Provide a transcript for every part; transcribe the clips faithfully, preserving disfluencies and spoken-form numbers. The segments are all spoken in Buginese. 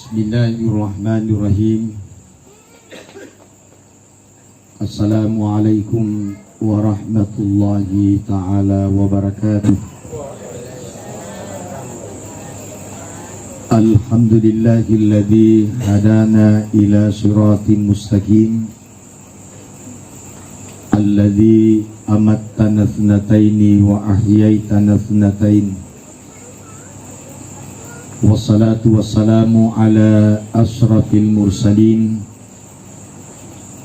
Bismillahirrahmanirrahim. Assalamualaikum warahmatullahi taala wabarakatuh. Alhamdulillahilladzi hadana ila siratim mustaqim. Alladzi amattana tsnataini wa ahyaitana tsnatain. Wassalatu wassalamu ala asyrafil mursalin,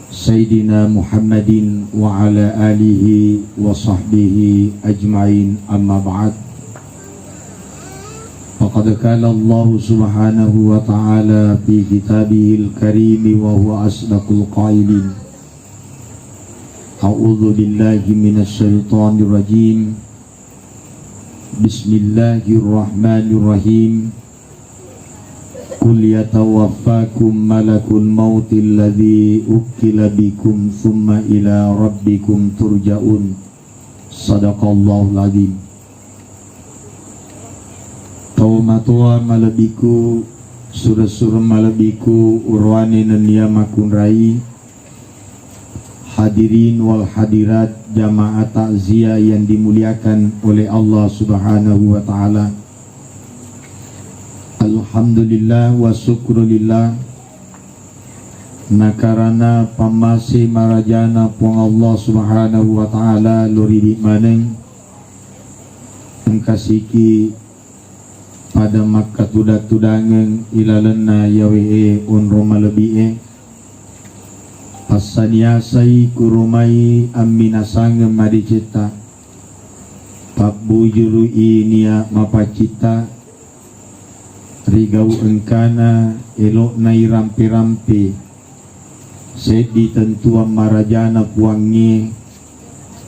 Sayyidina Muhammadin wa ala alihi wa sahbihi ajmain, amma ba'd. Faqad qala Allahu subhanahu wa ta'ala fi kitabihil karimi wa huwa asdaqul qailin. A'udzu billahi minasy syaithanir rajim. Bismillahirrahmanirrahim. Qul yatawaffakum malakul mautil ladzi wukkila bikum tsumma ila rabbikum turja'un. Sadaqallahul adzim. Tomatoa malebbiku, sure-sure malebbiku, uroane nennia makkunrai, hadirin wal hadirat, jamaah takziah yang dimuliakan oleh Allah Subhanahu wa Ta'ala. Alhamdulillah wa syukrulillah, nakarana pammase marajana Puang Allah Subhanahu wa Ta'ala, loridi maneng engkasiki pada makkatudang-tudangeng ilalenna yawe'e onrong malebbi'e. Passaniasai kuromai amminasangeng madecetta, pabbujuru'i nia mapaccitta, rigau engkana elo'na irampe-rampe, seddi tentuang marajana Puangnge,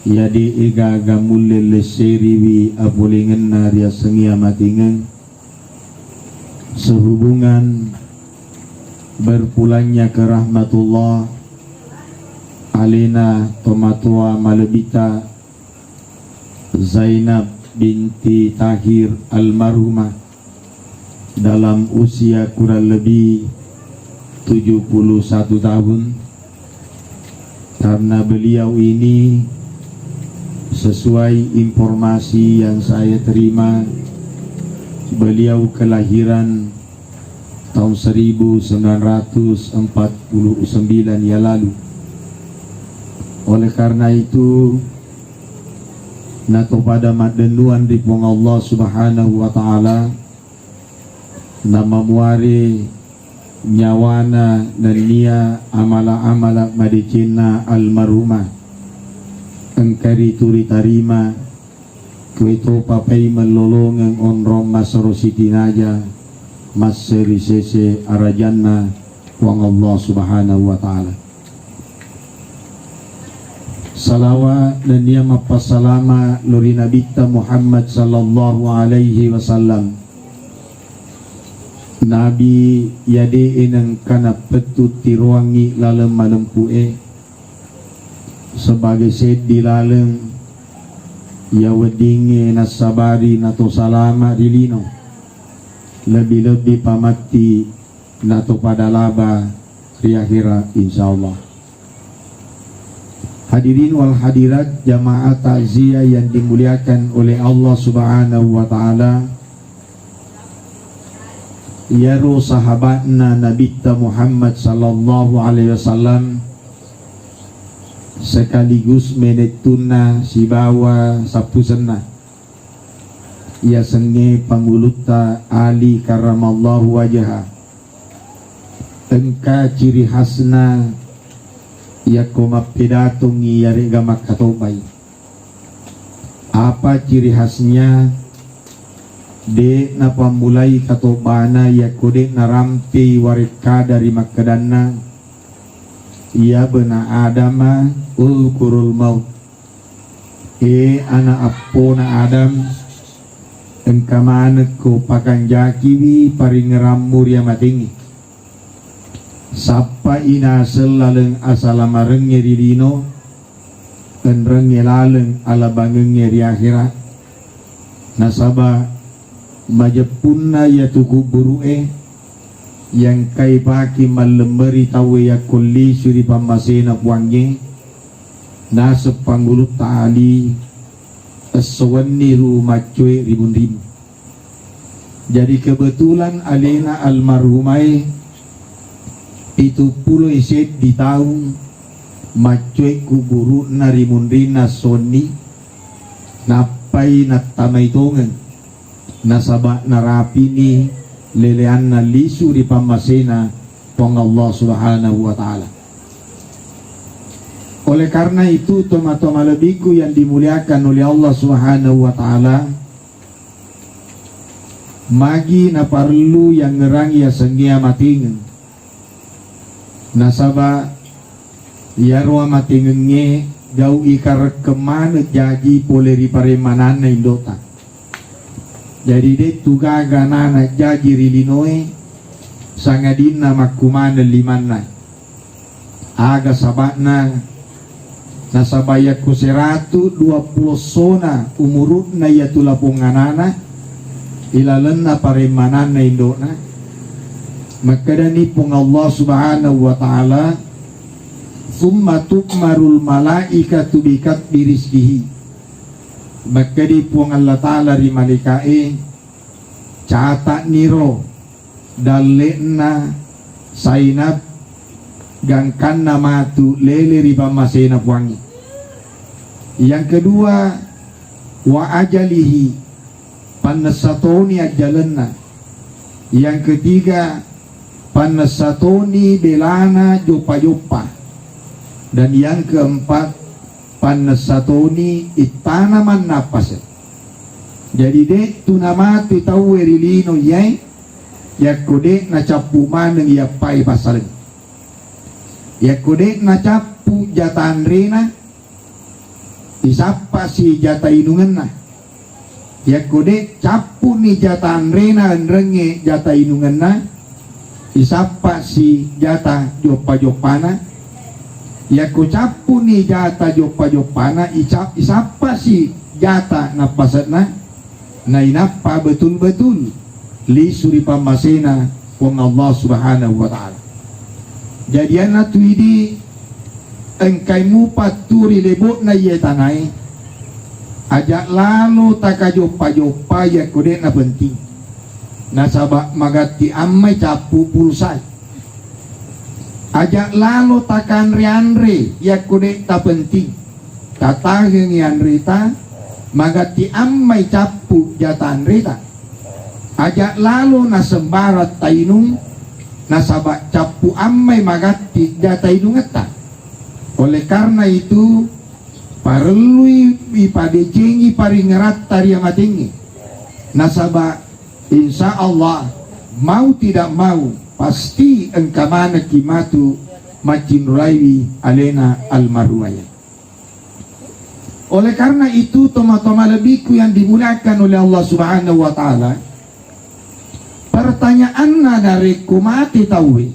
iya de'e gaga mulle lesseriwi apolengenna riasengnge amatengeng. Sehubungan berpulangnya ke rahmatullah alena tomatoa malebbita Zainab binti Tahir almarhumah dalam usia kurang lebih tujuh puluh satu tahun, karena beliau ini, sesuai informasi yang saya terima, beliau kelahiran tahun seribu sembilan ratus empat puluh sembilan yang lalu. Oleh karena itu, natopada maddennuan ri Puang Allah Subhanahu wa Ta'ala, namamuare nyawana nennia amala-amala madecenna almarhumah engka ritu ritarima, kuetopa pai mellolongeng onrong masero sitinaja masseri sese arajanna Puang Allah Subhanahu wa Ta'ala. Salawa nennia mappassalama lori Nabitta Muhammad sallallahu alaihi wasallam. Nabi iya de'e nengkana pettu tiroangngi laleng malempu'e, sebagai seddi laleng iya weddingnge nassabari nato salama ri lino, lebbi-lebbi pamatti natopada laba ri akhera, insyaallah. Hadirin wal hadirat, jamaah takziah yang dimuliakan oleh Allah Subhanahu wa Ta'ala, iyaro sahabatna Nabitta Muhammad sallallahu alaihi wasallam sekaligus menettunna sibawa sappusenna, yasengnge pangulutta Ali karramallahu wajha. Engka ciri khasna yakko mappidatongngi yarega makkatobbai. Apa ciri khasnya? De' napammulai katobbana yakko de' narampei warekkada ri makkedanna, "Ya bena Adama, ulkurul maut." E ana appona Adam, engka manekko pakanjakiwi paringerammu ri amatengnge. Sappai naseng laleng asalamarengnge ri lino, enrengnge laleng alabangengnge ri akhera. Nasaba majeppunna iyatu kubburu'e, Iya engkai paki mallemmeri tauwe yakko lisu ri pammasena Puangnge, naseng Pangulutta Ali, esso wenniru maccoe ri munrimu. Jadi kebetulan alena almarhumae pitu puloi seddi taung maccoe kuburu'na ri munrinna esso wenni, nappai nattamai tongeng. Nasaba narapini leleanna lisu ri pammasena Puang Allah Subhanahu wa Ta'ala. Oleh karena itu, tomatoa malebbiku yang dimuliakan oleh Allah Subhanahu wa Ta'ala, magi naparellu yangngerangi yasengnge amatengeng. Nasaba iyaro amatengengnge gau ikarekkeng maneng jaji pole ri paremmananna indota. Jadi, de'tu gaga nana jaji ri linoe, sangadinna makkumaneng limanna. Aga saba'na? Nasaba yakko seratu dua pulo essona umuru'na iyatu lapong anana ilalenna paremmananna indo'na, makkedani Puang Allah Subhanahu wa Ta'ala, "Tsumma tu'marul malaikatu bikatbi rizqihi." Makkedi Puang Allah Ta'ala ri malaika'e, "Cata'niro dalle'na Zainab gangkanna matu lele ri pammasena Puangnge." Yang kedua, wa ajalihi, pannessa toni ajjalenna. Yang ketiga, pannessa toni belana joppa-joppa. Dan yang keempat, pannessa toni ittana mannappase. Jadi, de'tu namatu tauwe ri lino iyae yakko de' nacappu maneng iyappae passaleng. Yakko de' nacappu jata anrena, isappasi jata inungenna. Yakko de' cappuni jata anrena enrengnge jata inungenna, isappasi jata joppa-joppana. Yakko cappuni jata joppa-joppana, ica-, isappasi jata nappase'na. Nainappa betul-betul lisu ri pammasena Puang Allah Subhanahu wa Ta'ala. Jadi, anatu idi engkai mupa tu ri lebo'na iye tanae, aja' lalo takajoppa-joppa yakko de' napenting. Nasaba magatti ammai cappu pulsae. Aja' lalo takanre-anre yakko de' tapenting. Tatahengngi anreta, magatti ammai cappu jata anreta. Aja' lalo nasembarang tainung, nasaba cappu ammai magatti jata inungetta. Oleh karena itu, parellui ipadecengi paringeratta ri amatengnge. Nasaba, insya Allah, mau tidak mau, pasti engka manekki matu maccinrolaiwi alena almarhumaya. Oleh karena itu, tomatoa malebbiku yang dimuliakan oleh Allah Subhanahu wa Ta'ala, pertanyaanna, narekko mate tauwe,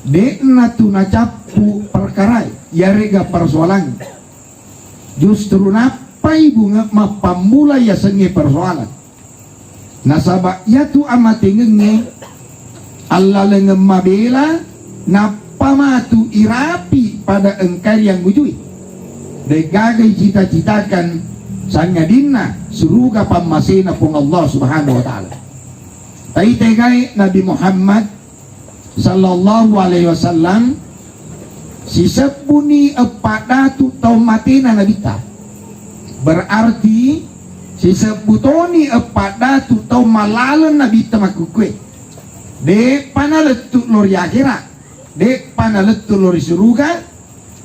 de'na tu nacappu perkarae, yarega persoalan. Justru nappai bunga mappammula yasengnge persoalan. Nasaba iyatu amatengengnge allalengeng mabela, nappa matu irapi pada engkai riangujui. De'gaga icita-citakan sangadinna suruga pammasena Puang Allah Subhanahu wa Ta'ala. Taitegai Nabi Muhammad sallallahu alaihi wasallam, sisebbuni eppa datu taung matena Nabitta. Berarti sisebbu toni eppa datu taung mallaleng Nabitta makkukkue. De'pa nalettu lao ri akhera, de'pa nalettu lao ri suruga,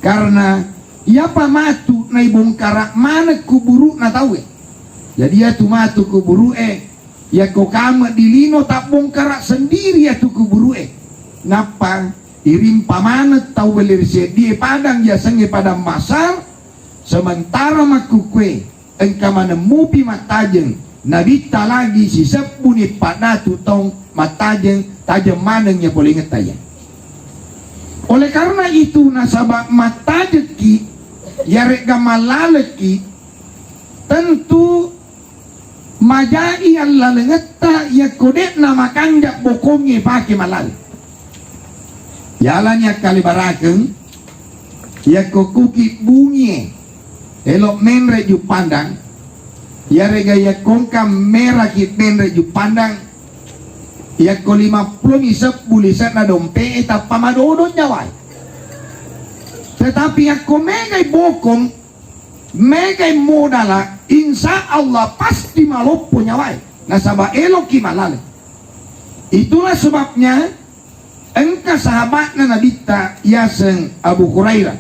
karena iyapa matu naibongkara maneng kuburu'na tauwe. Jadi, iyatu matu kuburu'e, yakko kame di lino tabbongkara sendiri iyatu kuburu'e. Nappa irimpa maneng tau wele ri seddie padang yasengnge padang mahsyar, sementara makkukkue engka maneng mupi mattajeng, Nabitta lagi sisebbuni paddatu taung mattajeng, tajeng maneng iya polengetta iya. Oleh karena itu, nasaba mattajekki, yaregga mallalekki, tentu Majai allalengetta yakko de'na makanja bokongnge pake mallaleng. Yalani akkalebarakeng, yakko kuki bungie elo menre Juppandang, yarega yakko engka meraki menre Juppandang, yakko lima puluh mi sebbu lise'na dompe'e tappa madodo nyawai. Tetapi yakko megai bokong, megai modala, insya Allah pasti maloppo nyawai. Nasaba eloki mallaleng. Itulah sebabnya engka sahabatna Nabitta yaseng Abu Hurairah.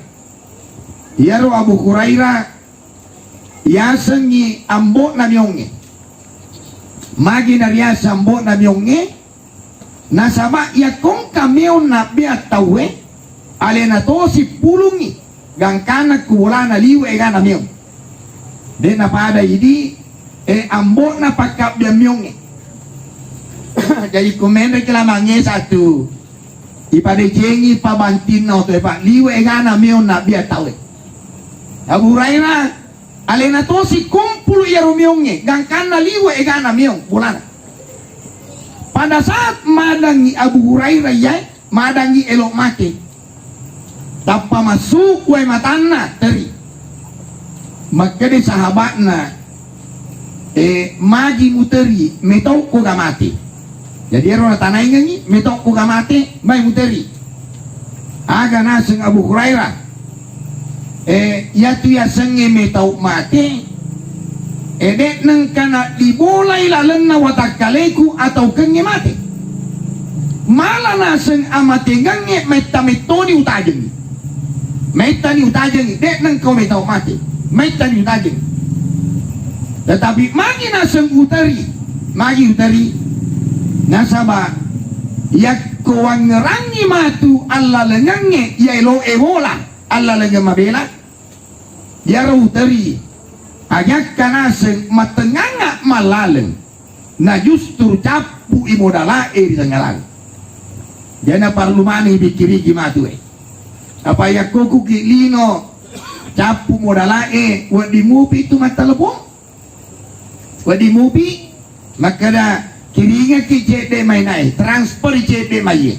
Iyaro Abu Hurairah yasengngi ambo'na miongnge. Magi nariaseng ambo'na miongnge? Nasaba yakko engka meong nabbea tauwe, alena tosi pulungngi gangkana ku bolana liwe egana meong. De napada idi, e, ambo'na pakkabbiang miongnge. Jadi ko menreki lamangnge satu, ipadecengi pabantinna oto e, Pak, liwe egana meong nabbea tauwe. Abu Hurairah, alena tosi kumpulu iyaro miongnge, gangkanna liwe egana meong bolana. Pada saat madangngi Abu Hurairah iyae, madangngi elo mate. Tappa massu wae matanna teri. Makkeda sahabatna, e, magi muteri, metokko ga mate. Jadi ero natanaingengngi, metokko ga mate, mai muteri. Aga naseng Abu Hurairah, e, iyatu yasengnge metau mate, e, de'na engka naddibolai lalenna watakkaleku atau kengnge mate. Mala naseng amatengengnge metta mettoni utajengngi. Mettani utajengngi, de'na engka metau mate. Mettani utajengngi. Tetapi magi naseng uteri, magi uteri. Nasaba yakko wangngerangngi matu allalengengnge iya elo'e bola, allalengeng mabela, iyaro uteri, ajakka naseng matenganga mallaleng, na justru cappu i modala'e ri tengnga laleng. Jana parlu maneng pikkiriki matu e. Apa yakko kuki lino cappu modala'e, wedding mupi tu mattelepon? Wedding mupi, makkeda kiringekki cedde mai nae, transfer cedde mai e.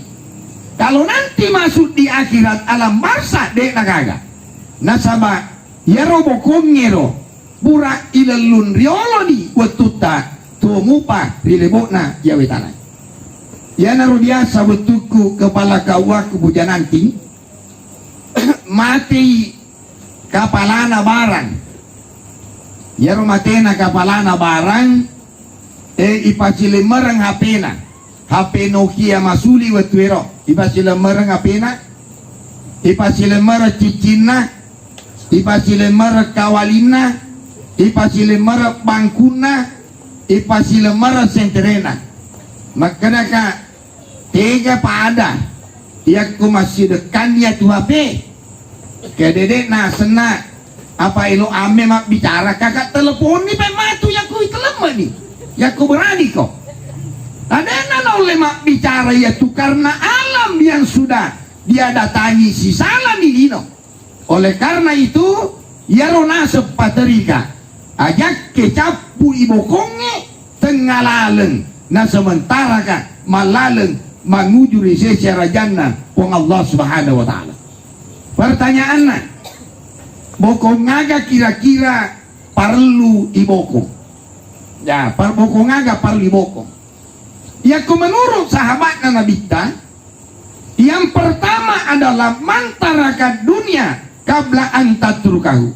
Kalau nanti masuk di akhirat alam barzakh, de nagaga. Nasaba iyaro bokongngero pura ilellung rioloni wettutta tuo mupa ri lebo'na iyawe tanae. Iyanaro biasa wettukku kepala K U A ku Bujananting, matei kapalana barang. Iyaro matena kapalana barang, e, ipasilemmereng H P-na. H P Nokia masuli wettu ero. Ipasilemmereng H P-na, ipasilemmereng ciccinna, ipasilemmereng kawalinna, ipasilemmereng bangkunna, ipasilemmereng senterena. Makkedaka, tega pada yakko massidekkanni iyatu H P? Kedede nasenna, apa elo amme mabbicara, kakak teleponni pe matu yakko itelemmeni, yakko berani ko. Adenna naulle mabbicara iyatu karena alam yang sudah dia datangi sisalani lino. Oleh karena itu, iyaro naseng paterika, ajakke cappu i bokongnge tengnga laleng, na sementaraka mallaleng manguju ri sese arajanna Puang Allah Subhanahu wa Ta'ala. Pertanyaanna, bokong aga kira-kira parellu ibokong? Ya, par-, bokong aga parellu ibokong? Yakko menurut sahabatna Nabitta, yang pertama adalah man taraka dunya qabla an tatrukahu.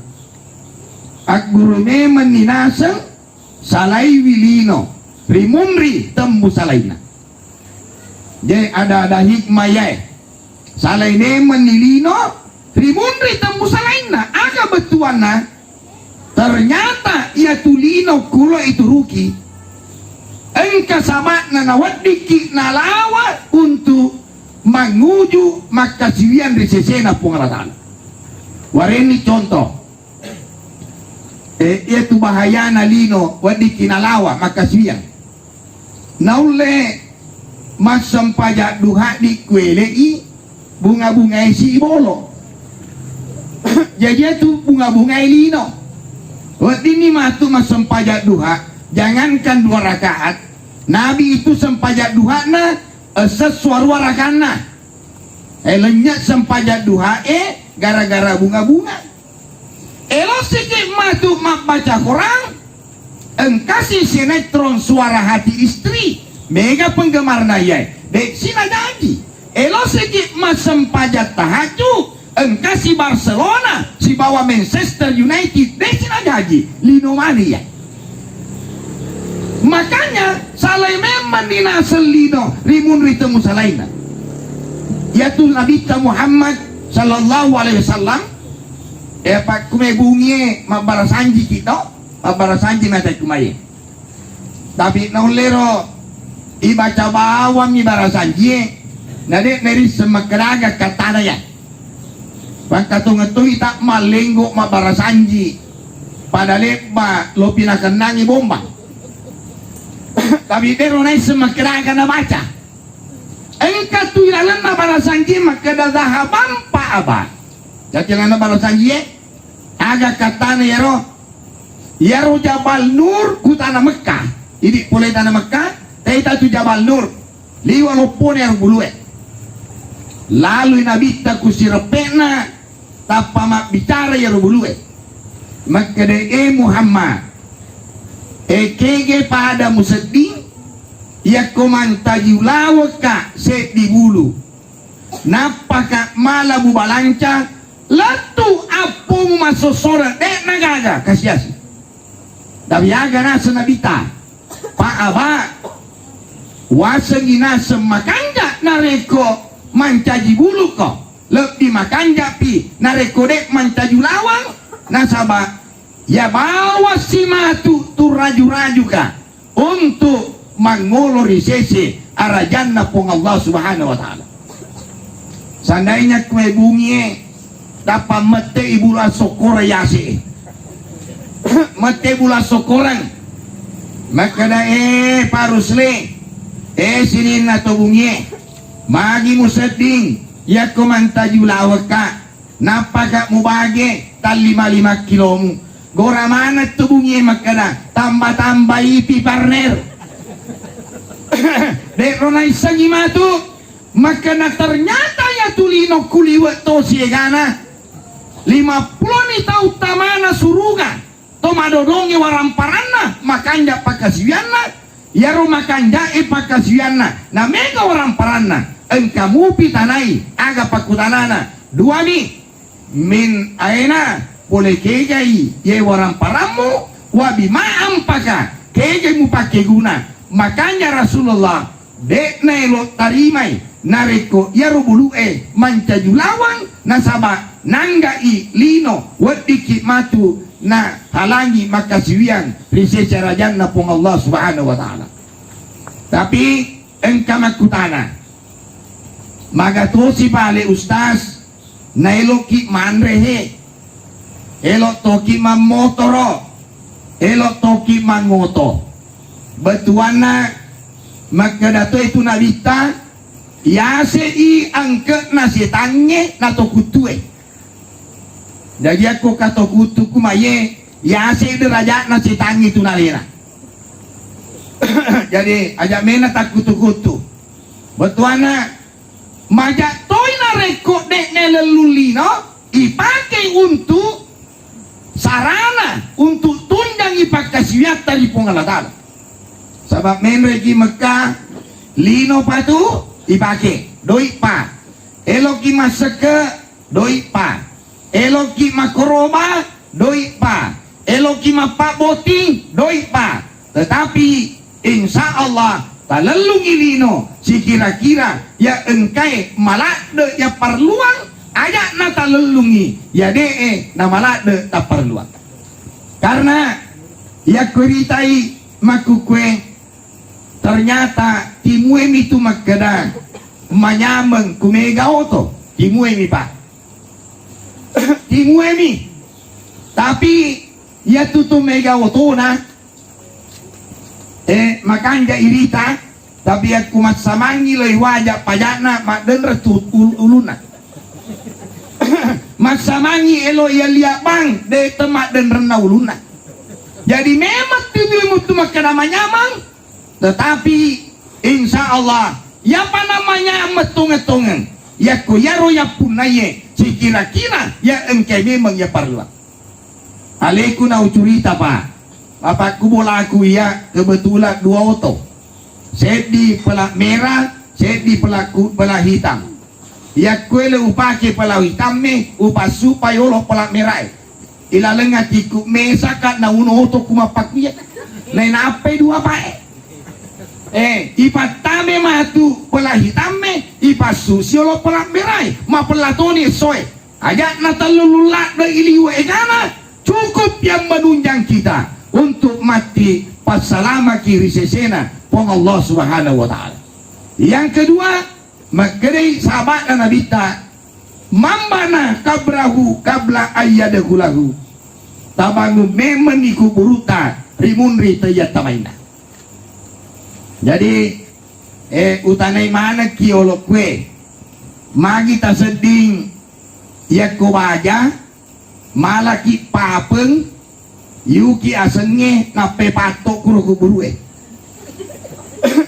Agguru memenni naseng salaiwi lino ri munri temmu salainna. Je ada-ada hikmah yae. Salai memenni lino ri munri temmu salainna. Aga bettuanna? Ternyata iyatu lino kulo ituruki, engka saba'na naweddikki nalawa untuk manguju makkasiwiang ri sesena Puang Allah Ta'ala. Warenni contoh, eh, iyatu bahayana lino weddikki nalawa makkasiwiang. Naulle massempajang duha dikkuele'i bunga-bungae si bolo. Jaji iyatu bunga-bungae lino. Weddinni matu massempajang duha, Jangankan dua rakaat, Nabi itu sempajang duhana, eh, sessuarua rakanna. Eh, lenyek sempajang duha, eh, gara-gara bunga-bunga. Elo siki matu mabbaca Quran, engkasi sinetron Suara Hati Istri, mega penggemarna iyae. Dek sina janji. Elo siki massempajang tahajud, engkasi Barcelona sibawa Manchester United, dek sina janji. Lino mani ya. Makanya, salai memang ni naseng lino rimunri temu salaina. Yaitu Nabitta Muhammad sallallahu alaihi wasallam, eh, pakkume bungie mabbarasanji kita, mabbarasanji mata kumaye. Tapi naullero ibaca bawang mi barasanjie, na de nerisseng makkedaga kattana ya. Pangkatongetoi ta mallenggo mabbarasanji, pada lebba lopi nakennangi bomba. Tapi dero naisseng makkedaga nabaca. Engka tu ilalenna barasanji makkeda zahaban pa aba. Jadi lana barasanji e, aga kattana yaro? Yaro Jabal Nur ku tana Mekka. Idi pole tana Mekka, taita tu Jabal Nur. Liwa loppone ero bulue. Lalui Nabitta ku sireppe'na, tappa mabbicara iyaro bulue. Makkeda, "E Muhammad, e kege pada musedding, yakko mantaji ulawekka seddi bulu, nappaka mala mubalanca, lettu appomu massossoreng, de'na gaga kasiasi." Tapi aga naseng Nabitta? Pa aba, wasengi naseng makanja narekko mancaji buluko, lebbi makanjapi narekko de mancaji ulawang, nasaba ya bawa simatu tu raju-rajuka untuk mangolo ri sese arajanna Puang Allah Subhanahu wa Ta'ala. Seandainya kue bungie, tappa mette i bulu assokkoreng yase. Mette bulu assokkoreng. Makkeda, "Eh, Pak Rusli, eh, sininna to bungie, magi musedding yakko mantaji ulawekka, nappaka mubage tallima-lima kilomu." Gora maneng tu bungie makkeda, "Tamba-tambai pi partner." De'ro naissengi matu. Makkeda, ternyata ya tu lino kuliwe to siegana, lima pulo ni tau tamana suruga, to madodongi waramparanna, makanja pakkasiwianna, yaro makanjae pakkasiwianna, na mega waramparanna, engka mupi tanai, aga pakkutanana, dua mi, min aina, pole kegai ye waramparammu, wa bima ampaka, kegai mupakkeguna. Makanya Rasulullah de'na elo tarimai narekko iyaro bulu'e mancaji ulawang, nasaba nangga'i lino weddikki matu nahalangi makkasiwiang ri sese arajanna Puang Allah Subhanahu wa Ta'ala. Tapi engka makkutana, magatosi pale Ustaz, naeloki manre he, elo toki mammotoro, elo toki mangoto. Bettuanna makkeda to itu Nabitta, yase i angke'na setangnge na to kuttue. Jadi akko ka to kuttu ku maye, yase derajatna setangnge tu nalena. Jadi aja mena takkutu-kutu. Bettuanna, maja toi narekko de'ne lellung lino, ipake untuk sarana, untuk tunjangi pakkasiwiatta ri Puang Allah Ta'ala. Sabab menreki Mekka, lino patu ipake, doi pa. Eloki massekke, doi pa. Eloki makkoroba, doi pa. Eloki mappabbotting, doi pa. Tetapi insya Allah talellungi lino sikira-kira ya engkae maladde ya parluang, aja na talellungi ya de'e na maladde tapparluang. Karena yakko ritai makkukue, ternyata timuemi tu makkeda manyameng ku mega oto, timuemi Pak. Timuemi. Tapi yatu tu mega otona, eh, makanja irita, tapi yakku massamangi loi wajak pajakna maddenre tu ul-, ulunna. Massamangi elo iya liabang de temmaddenrenna ulunna. Jadi memang tujuanmu tu makkeda manyameng, tetapi insya Allah, iyapa namanya mettongeng-tongeng, yakko iyaro yappunnaie, sikira-kira ya engkai memang ya parellu. Aleku naucurita, Pak. Bapakku bolaku iya kebetulan dua oto. Seddi pela merah, seddi pelaku, pela hitam. Yakkuele upake pela hitamme, upassupa yolo pela merae. Ilaleng atikku mesaka nauno oto ku mappakuya. Nainappai dua pae. Eh, ipattame matu pela hitamme, ipassusi yolo pela merae. Mapella toni essoe. Aja'na tellulung ladde iliwe egana, cukup yang menunjang kita untuk matti passalamaki ri sesena Puang Allah Subhanahu wa Ta'ala. Yang kedua, makkedai sahabatna Nabitta, "Mambana kabrahu kabla ayyadakhulahu." Tabangun memeni kuburuta rimunri tayyattamainna. Jadi, eh, utanai manekki olokkue. Magi tasedding yakko baja, malaki papeng, yuki asengnge, nappai patto kuro kuburue.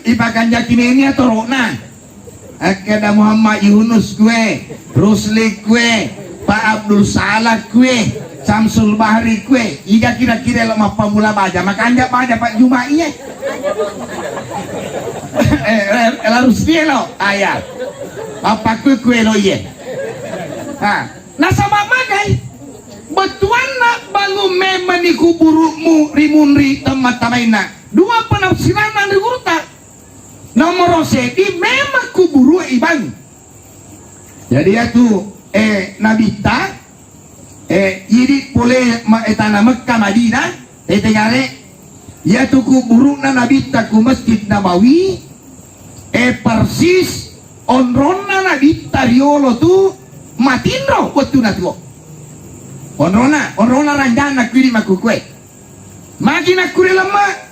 Ipakanjaki meni atoro'na. Akkeda Muhammad Yunus kue, Rusli kue, Pak Abdul Salam kue, Samsul Bahri kue, iga kira-kira lo mappamula baja, makanja baja Pak Juma iye. Eh, eh, la Rusli lo, aya. Apa kue kue lo iye. Ha, nasaba magai? Bettuanna bangun memeni kuburu'mu rimunri temmattamainna. Dua penafsiranna ri gurutta. Nomoro seddi memang kuburu ibangun. Jadi iyatu, eh, Nabitta, eh, idi pole ma-, eh, tana Mekka Madinah, eh, tegare, iyatu kuburu'na Nabitta ku Masjid Nabawi, eh, persis onronna Nabitta riolo tu matinro wettu natuo. Onronna, onronna ranjanna ku idi makkukue. Magi nakkure lemme?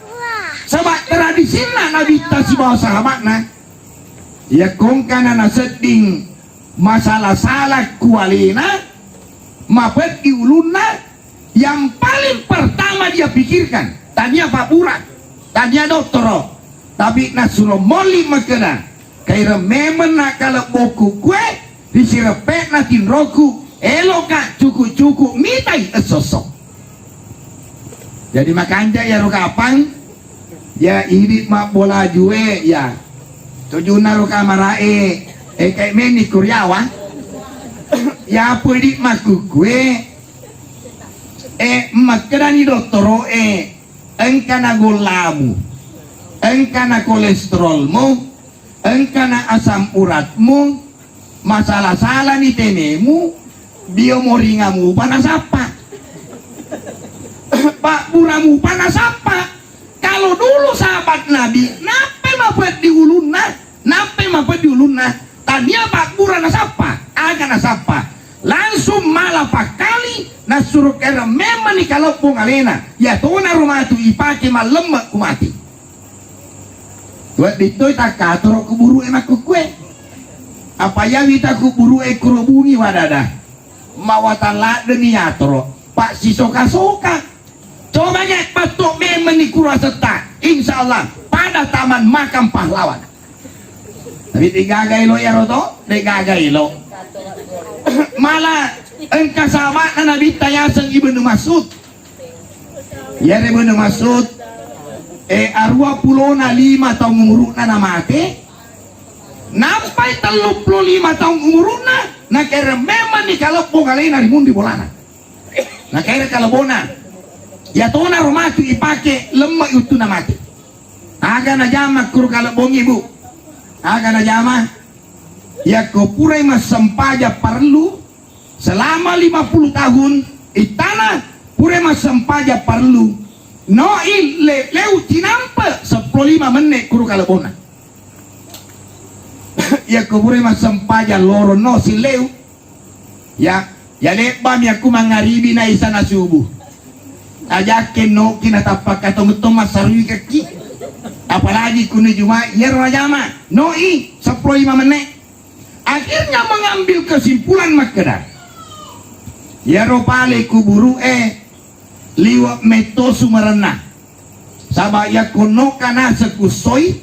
Saba tradisinna Nabitta sibawa sahabatna, yakko engkana nasedding masala-sala ku alena, mapeddi ulunna, yang paling pertama dia pikirkan, tania pabbura, tania dottoro, tapi nasuro molli makkeda, kaireng memeng na kalebboku kue, ri sireppe'na tinroku, eloka cuku-cuku mitai esso-esso. Jadi makanja iyaro kapang, ya idi mabbola jue, ya tujunna ro kamarae, eh, kayak meni Kuriawa. Ya apa idi makkukue, eh, makkedani dottoroe, engkana gollamu, engkana kolesterolmu, engkana asam uratmu, masala-salani tenemu, biomoringamupa nasappa. Pabburamupa nasappa. Kalau dulu sahabat Nabi, nappai mapeddi ulunna, nappai mapeddi ulunna, tania pabbura nasappa, aga nasappa. Langsung mala pakkali, nassuro kera memani kalebbong alena, yatonaro matu ipake mallemme ku mati. Wedding toi takkatoro kuburu'e makkukkue. Apa yawi ta kuburu'e kuro bungi wadada. Mawatang laddeni yatoro. Pak sisoka-soka. Coba ge patto memeni kuro asetta. Insya Allah pada taman makam pahlawan. Tapi degaga elo yaro to, degaga elo. Mala engka sahabatna Nabitta yaseng Ibnu Mas'ud. Iyaro Ibnu Mas'ud, eh, arua pulona lima taung umuru'na namate, nappai telluppulo lima taung umuru'na, nakereng memang ni kalebbong alena ri munri bolana. Nakereng kalebbona, yatonaro matu ipake lemme wettunna mate. Aga najama kuro kalebbongnge, Bu? Aga najama? Yakko purai massempajang parellu, selama lima puluh tahun ittana, pura massempajang parellu, no i le-, leu cinampe seppulo lima menne kuro kalebona. Yakko pura massempajang loro no silleu. Ya, ya lebbami aku mangaribi na isana subuh. Ajakke noki na tappa katong-tong massarui kekki. Apalagi kuni Juma, yero najama, no i seppulo lima menne. Akhirnya mengambil kesimpulan makkeda, iyaro pale kuburu'e Liwe' metto sumerenna. Saba' yakko nokka naseng kussoi,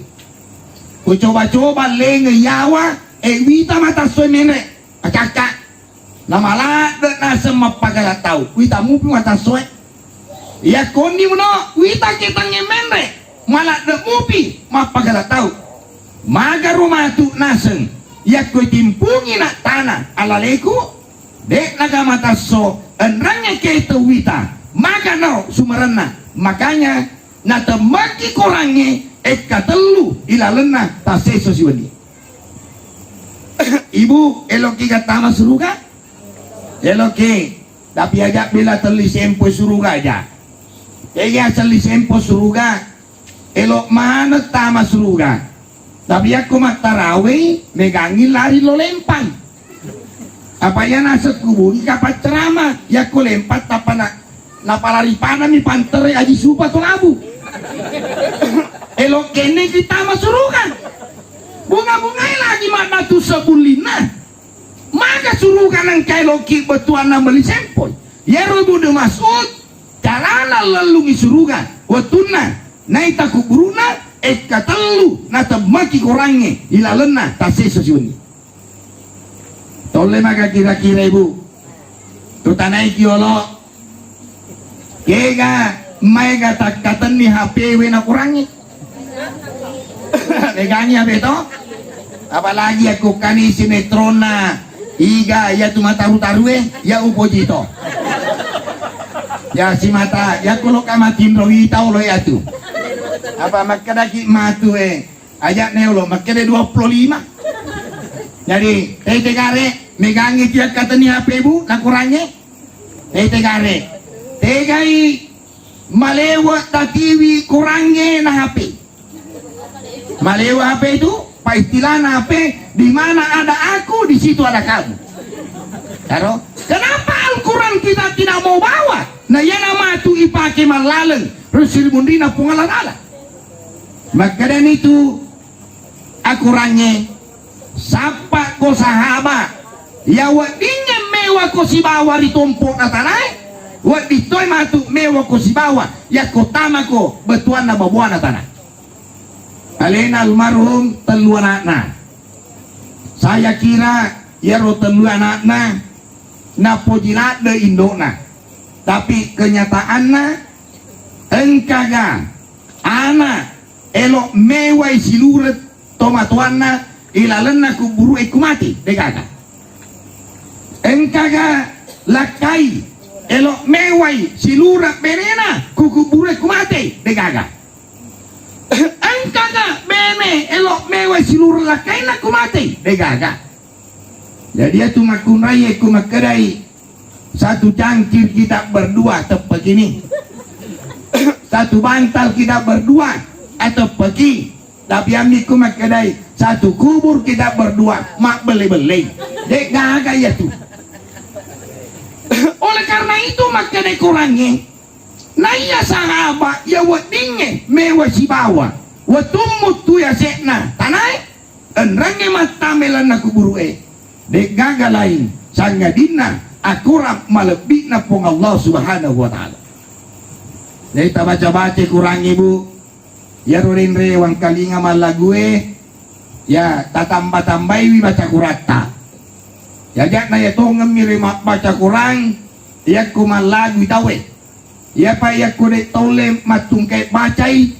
kucoba-coba lenge yawa, e wita matassoe menre', macakka. Namaladde' naseng mappagala tau, wita mupi matassoe. Yakkonni muno, wita ketangnge menre', maladde' mupi mappagala tau. Magaro matu naseng, yakko itimpungi na' tana alaleku, de'naga matasso enrengnge keteng wita, maganaro sumerenna. Makanya natemmaki korangnge ekka tellu ilalenna tassesso siwenni. Ibu, eloki gattama suruga? Eloki, tapi aja' bela telli sempo suruga aja'. Iya, telli sempo suruga, elo' maneng tama suruga. Tapi yakko mattarawei, megangngi lari lo lempang. Apa iya naseng kubungi kapang cerama, yakko lempang tappa na-, napalari panami pantere Aji Supa to Labu. Elo' kenne ki tama suruga. Bunga-bungai lagi maddatu sebullinna. Maga suruga nengka eloki bettuanna melli sempoi. Yero Ibnu Mas'ud, carana lellungi suruga, wettunna naita kuburu'na, ekka tellu natemmaki korangnge ilalenna tassesso siwenni. Tolle maga kira-kira, Ibu? Tutanaiki olo. Kega maega takkatenni H P we na korangnge. Megangngi H P to? Apalagi yakko kani sinetronna Iga, iya tu mataru-tarue, iya upoji to. Ya simata, yakko loka matinro wita olo iya tu. Apa makkedaki matu e, aja' ne olo, makkeda dua puluh lima. Jadi, tete gare, megangngi tiakkatenni H P, Bu, na korangnge. Tete gare. Tegai malewa tatiwi korangnge na H P. Malewa H P itu, pa istilahna H P, di mana ada aku, di situ ada kamu. Karo, kenapa Al-Quran kita tidak mau bawa? Nah, iya namatu ipake mallaleng, Rasul mundina Puang Allah Ta'ala. Makkedani tu akorangnge, sappa ko sahaba, iya weddingnge mewa ko sibawa ri tompo'na tanae, wedding toi matu mewa ko sibawa, yakko tama ko bettuanna babuana tana. Alena almarhum tellu ana'na. Saya kira iyaro tellu ana'na napoji ladde indo'na. Tapi kenyataanna engkaga ana' elo' mewai silureng tomatoanna ilalenna kuburu'e ku mate, degaga. Engkaga lakkai elo' mewai silureng benena ku kuburu'e ku mate, degaga. Engkaga bene elo' mewai silureng lakkaina ku mate, degaga. Jadi iyatu makkunrai ku makkedai, satu cangkir kita berdua teppeki ni. Satu bantal kita berdua ateppeki. Tapi ammiku makkedai, satu kubur kita berdua mabbelle-bellei. Degaga iyatu. Oleh karena itu makkedai korangnge, naiya sahaba iya weddingnge mewa sibawa wettummu tu yase'na tanae, enrengnge mattame lanna kuburu'e, de'gaga laing sangadinna akorang malebbi'na Puang Allah Subhanahu wa Ta'ala. Dei tabaca-baca korangnge, Bu, iyaro renre wangkalinga mallague, ya tatamba-tambaiwi baca koratta. Yaja'na yatongemmi ri mabbaca korang, yakko mallagui tauwe. Iyapa yakko de' taulle mattungkai bacai,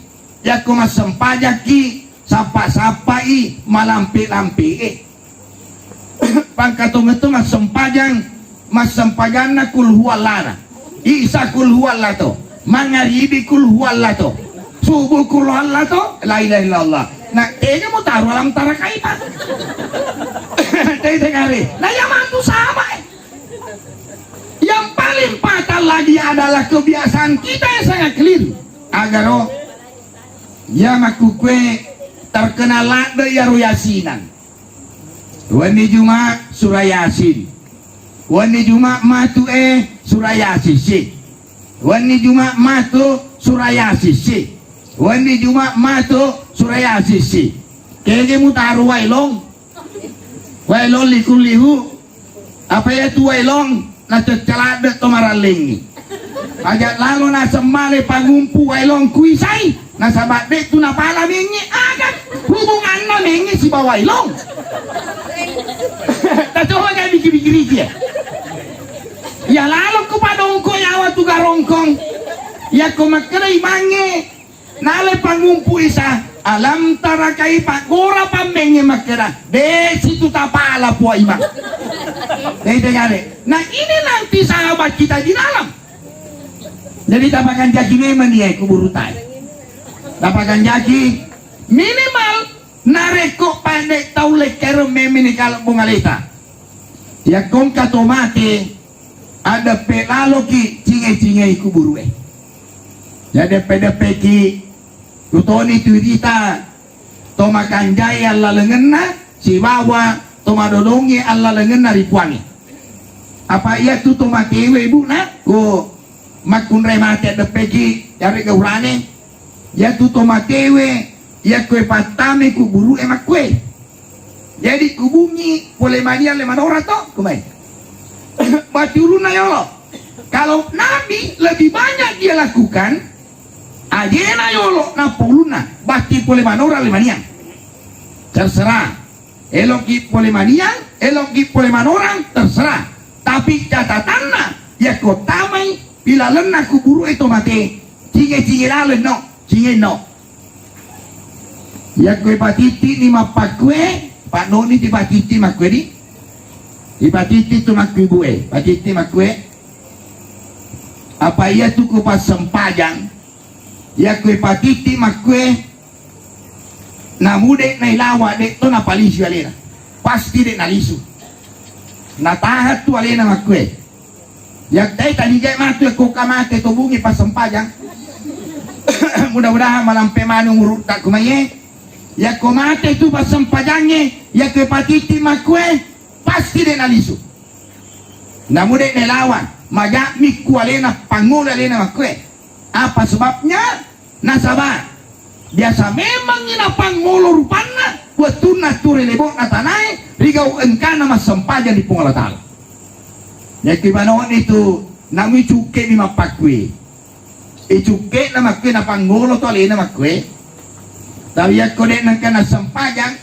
yakko massempajakki, sappa-sappai malampe-lampe'e. Pangkatongeng to massempajang, massempajanna kul huwallana. Isa kul huwalla to. Mangaribi kul huwalla to. Subuh kul huwalla to. La ilaha illallah. Na tega mutaro alam tara kaifa. Tega gare. Na iya matu sama e. Yang paling fatal lagi adalah kebiasaan kita yang sangat keliru. Agaro, iya makkukue terkenal ladde iyaro yasinan. Wenni Juma sura Yasin. Wenni Juma matu e sura Yasin si. Wenni Juma matu sura Yasin si. Wenni Juma matu sura Yasin si. Kege mutaro wae long. Wae long liku-lihu. Apa iya tu wae long, nacecca ladde to marallengngi. Aja lalo naseng male pangumpu waelong kuisai, nasaba de' tu napala menge, aga hubunganna menge sibawa waelong? Tacoba ga biki-biki riki ya. Ya lalo ku padongko yawa tu garongkong. Ya ko makkeda imangnge, nale pangumpu isa, alam tara kaifa, gora pammenge makkeda, de' situ tapala pua imang. Dei tegare. Nah, ini nanti sahabat kita di dalam. Jadi tapakanjaki memang dia kuburu tai. Tapakanjaki minimal narekko pande tau lekkereng memang ni kalau bongaleta. Yakko engka to mate, adeppe laloki cinge-cingei kuburue. Ya deppe-deppeki, kutoni tu irita to makanjai allalengenna sibawa to madodongi allalengenna ri puangi. Apa iya tu to matewe, Bu, na? Ko makkunrai mate adeppeki, yarega urane. Iya tu to matewe, iya koe pattame kuburu e makkue. Jadi kubungi pole mania le manora to, kumai. Bati ulunna yolo. Kalau Nabi lebih banyak dia lakukan, ajena yolo nappa ulunna, bati pole manora le mania. Terserah. Eloki pole maniang, eloki pole manorang, terserah. Tapi catatanna, yakko tamai ilalenna kuburu e to mate, cinge-cinge laleng no, cinge no. Yakko ipatitti ni mappakkue, panoni tipatitti makkue di. Ipatitti tu makkue bue, patitti makkue. Apa iya tu ku passempajang, yakko ipatitti makkue, namu de' nailawa, de' to napalisu alena. Pasti de' nalisu. Natahat tu alena makkue. Yaktai taligai matu yakko ka mate to bungi passempajang. Mudah-mudahan malampe manu ngurutta kumaye. Yakko mate tu passempajangnge, yakko patitti makkue, pasti de' nalisu. Namu de' nelawan, maja'mi ku alena, pangngolo alena makkue. Apa sebabnya? Nasaba biasa memangngi napangngolo rupanna wettunna tu ri lebo'na tanae, rigau engkana massempajang ri Puang Allah Ta'ala. Yakki banoni tu, namu cukke mi mappakkue. Icukke na makkue, napangngolo to alena makkue. Tapi yakko de' nengka nassempajang,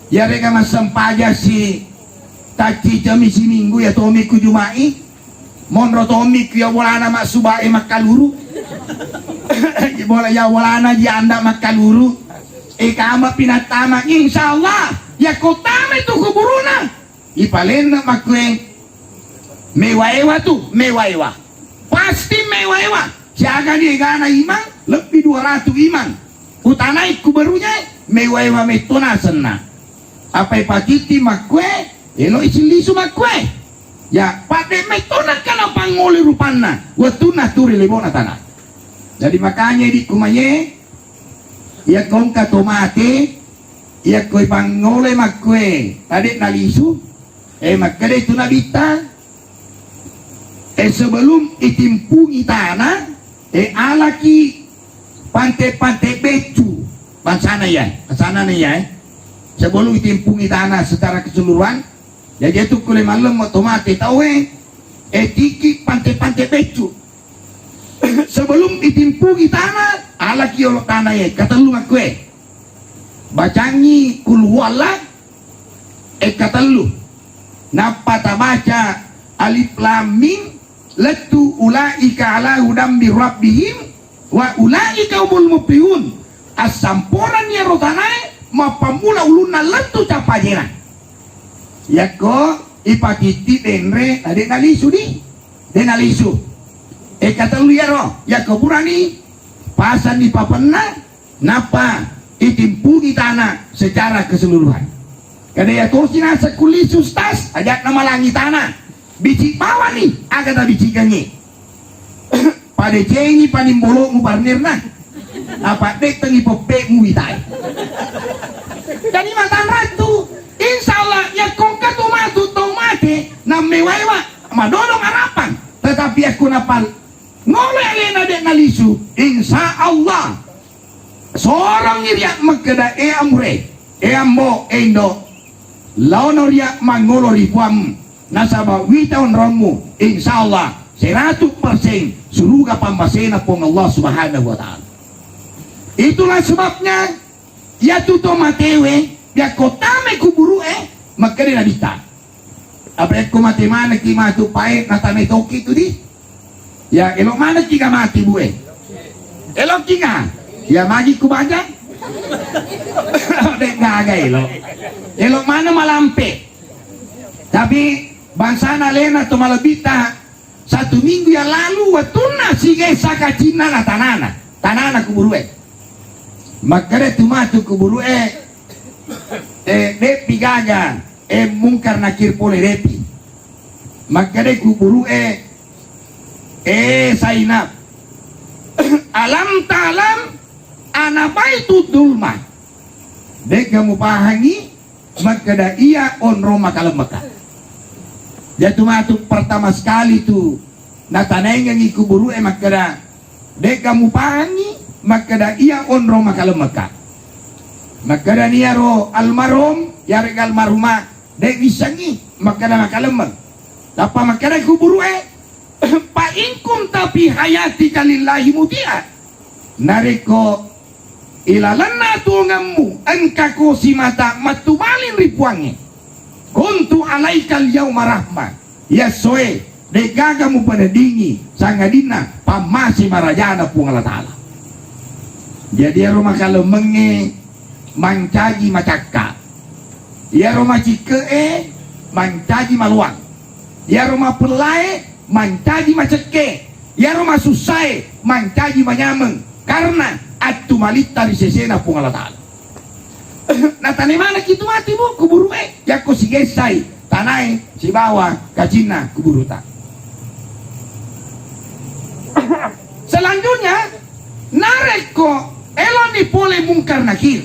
Iyarega massempajang si taccicami siminggu, iya tomi ku Juma'i, monro tomi ku iya bolana massubae makkaluru. Bola iya bolana ji anda makkaluru. E kama pinattama, insyaallah yakko tama tu kuburuna, ipalenna makkue mewa-ewa tu, mewa-ewa. Pasti mewa-ewa. Siaga ni egana imang, lebbi dua ratu imang. Utanai kuburunya, mewa-ewa metto nasenna. Apa ipatitti makkue, elo isillisu makkue. Ya, padde metto nakkana pangngoli rupanna, wettunna turi lebona tana. Jadi makanya di kumaye, iya kongka to mate, iya koi pangngole makkue, tade nalisu, eh, makkeda itu nabitta, Eh, sebelum itimpungi tanah, eh, alaki pante-pante beccu. Bangsana iya, bangsana iya, eh. Sebelum itimpungi tanah secara keseluruhan, jadi itu kule malem otomate tau, eh, eh, tiki pante-pante beccu. Sebelum itimpungi tanah, alaki yolo tanah, eh, katellu makkue. Bacangi kul huwallah, Ekka tellu. Nappa tabaca alif lam mim, lettu ulaika ala hudan min rabbihim wa ulaika humul muflihun. Assamporan iyaro tanae mappammula ulunna lettu cappa ajena. Yakko ipatitti denre, na de nalisu di, de nalisu. Ekka tellu iyaro, yakko purani pasanni papenna, Nappa itimpungi tanah secara keseluruhan. Kada iya tosi naseng kulisi Ustaz, aja'na malangi tanah. Bicik bawani, aga tabicikengngi. Padecengi panimbolomu parnirna. Apa dettengi peppe'mu witai. Jadi matanrattu, insya Allah, yakko engka tu matu tau mate, nammewa-ewa, madodong arapang. Tetapi yakko napal, Ngolo alena de nalisu, insya Allah. Sorongi ria makkeda, e amure, e ambo, e indo. Laono ria mangolo ri puang, nasaba wita onrommu, insya Allah. seratus persen suruga pammasena Puang Allah Subhanahu wa Ta'ala. Itulah sebabnya, iyatu to matewe, yakko tamai kuburu'e, makkeda Nabitta. Apa yakko mate manekki matu pae, natanai toki tu di. Ya, elo manekki ga mati bue. Elokki ga? Ya, magi ku baja. De' gaga elo. Elo mana malampe. Tapi bangsana alena to malebita satu minggu yang lalu, wettunna sigesa kacinna na tanana, tanana kuburu'e. Makkeda tu matu kuburu'e, eh, de'pi gaga, eh, Mungkar Nakir pole de'pi. Makkeda kuburu'e, eh, Zainab, alam ta'lam ana baitu dulma. De'ga mupahangi makkeda iya onrong makalemmeka. Jatu matu pertama sekali tu natanaengengi kuburu'e makkeda, de'ga mupahangi makkeda iya onrong makalemmeka. Makkeda niyaro almarhum, yarega almarhumah, de' wissengi makkeda makalemmeng. Tappa makkeda kuburu'e, fa in kunta fi hayatika lillahi muti'a. Narekko ilalenna tuongemmu engkako simata mattubaling ri Puangnge, kuntu alaikal yauma rahmah. Yassoe, de'gaga mupaneddingi sangadinna pammase marajana Puang Allah Ta'ala. Jadi iyaro makalemmengnge mancaji macakka. Iyaro macikke'e mancaji maloang. Iyaro mapellae mancaji macekke. Iyaro masussae mancaji manyameng. Karena attu malitta ri sesena Puang Allah Ta'ala. Natane manekki tu mati, Bu, kuburu'e, yakko sigessai tanae sibawa kacinna kuburuta. Selanjutnya, narekko eloni pole Mungkar Nakir.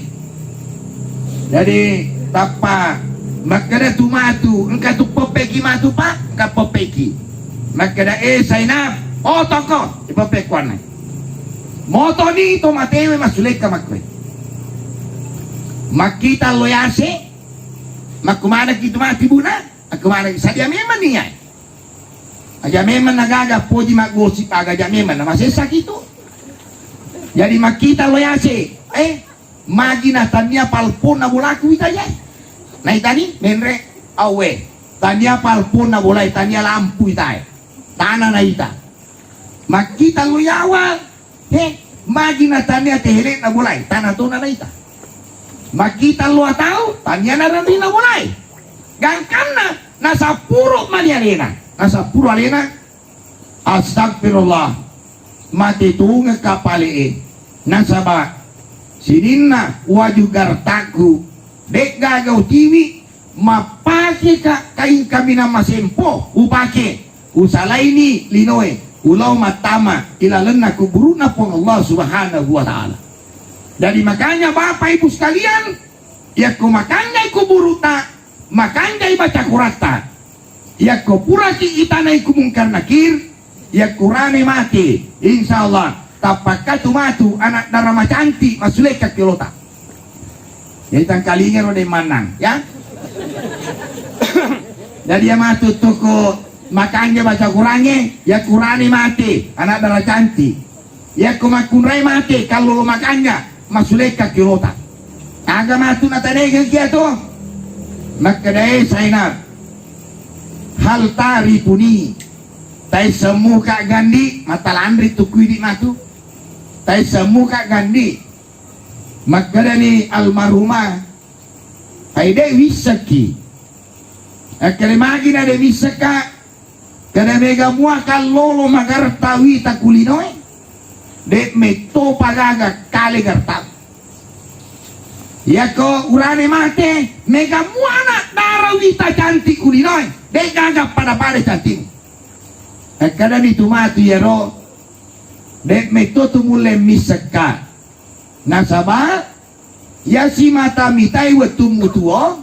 Jadi, tappa makkeda tu matu, engka tu peppeki matu, Pak, engka peppeki. Makkeda, eh, Zainab, oh, toko, ipeppekuanna. Motoni to matewe massulekka makkoe. Makkita lo yase, makkumanekki tu mati buna, akkumanekki sadia memang niya. Aja memang nagaga poji maggosip aga aja memang namasessa kitu. Jadi makkita lo yase, eh, magi na tania palponna bolaku ita ya. Naitani menre awe. Tania palponna bolai, tania lampu itae. Tana naita. Makkita lo yawa, he, magi na tania tehelena bolai, tana tona naita. Makkita lo atau, tania narenrina bolai. Gangkanna nasappuru mani alena, nasappuru alena, astagfirullah, mate tungekka pale'e, nasaba sininna waju gartakku, de'gaga utiwi mappakeka kaing kaminang masempo, upake, usalaini linoe, ulao mattama ilalenna kuburu'na Puang Allah Subhanahu wa Ta'ala. Jadi makanya Bapak Ibu sekalian, yakko makanjai kuburu'ta, makanjai baca Qur'atta. Yakko puraki itanai ku Mungkar Nakir, yakko rane mate, insya Allah tappakkatu matu anak dara macanti massulekka kiolota. Jadi tangkalinga ro de mannang, ya. Jadi ya matu toko makanja baca Qurange, yakko rane mate anak dara canti. Yakko makkunrai mate, kallolo makanja, masulekka kilota. Aga matu natanegeng kiato? Makkedae Zainab, hal tarifuni? Taissemmuka gandi, matalanri tukkuidi matu. Taissemmuka gandi. Makkedani almarhumah, ai de wissekki. Akkeda magina de wissekka? Kada mega mua kallolo magarta wita kulinoe, de mettopa gaga kale garta. Yako urane mate, mega mua anak dara wita cantik kulinoe, de gaga pada-pada cantik. Kada mitu matu yaro, de metto tu mulle missekka. Nasaba, iya simata mitai wettummu tuo,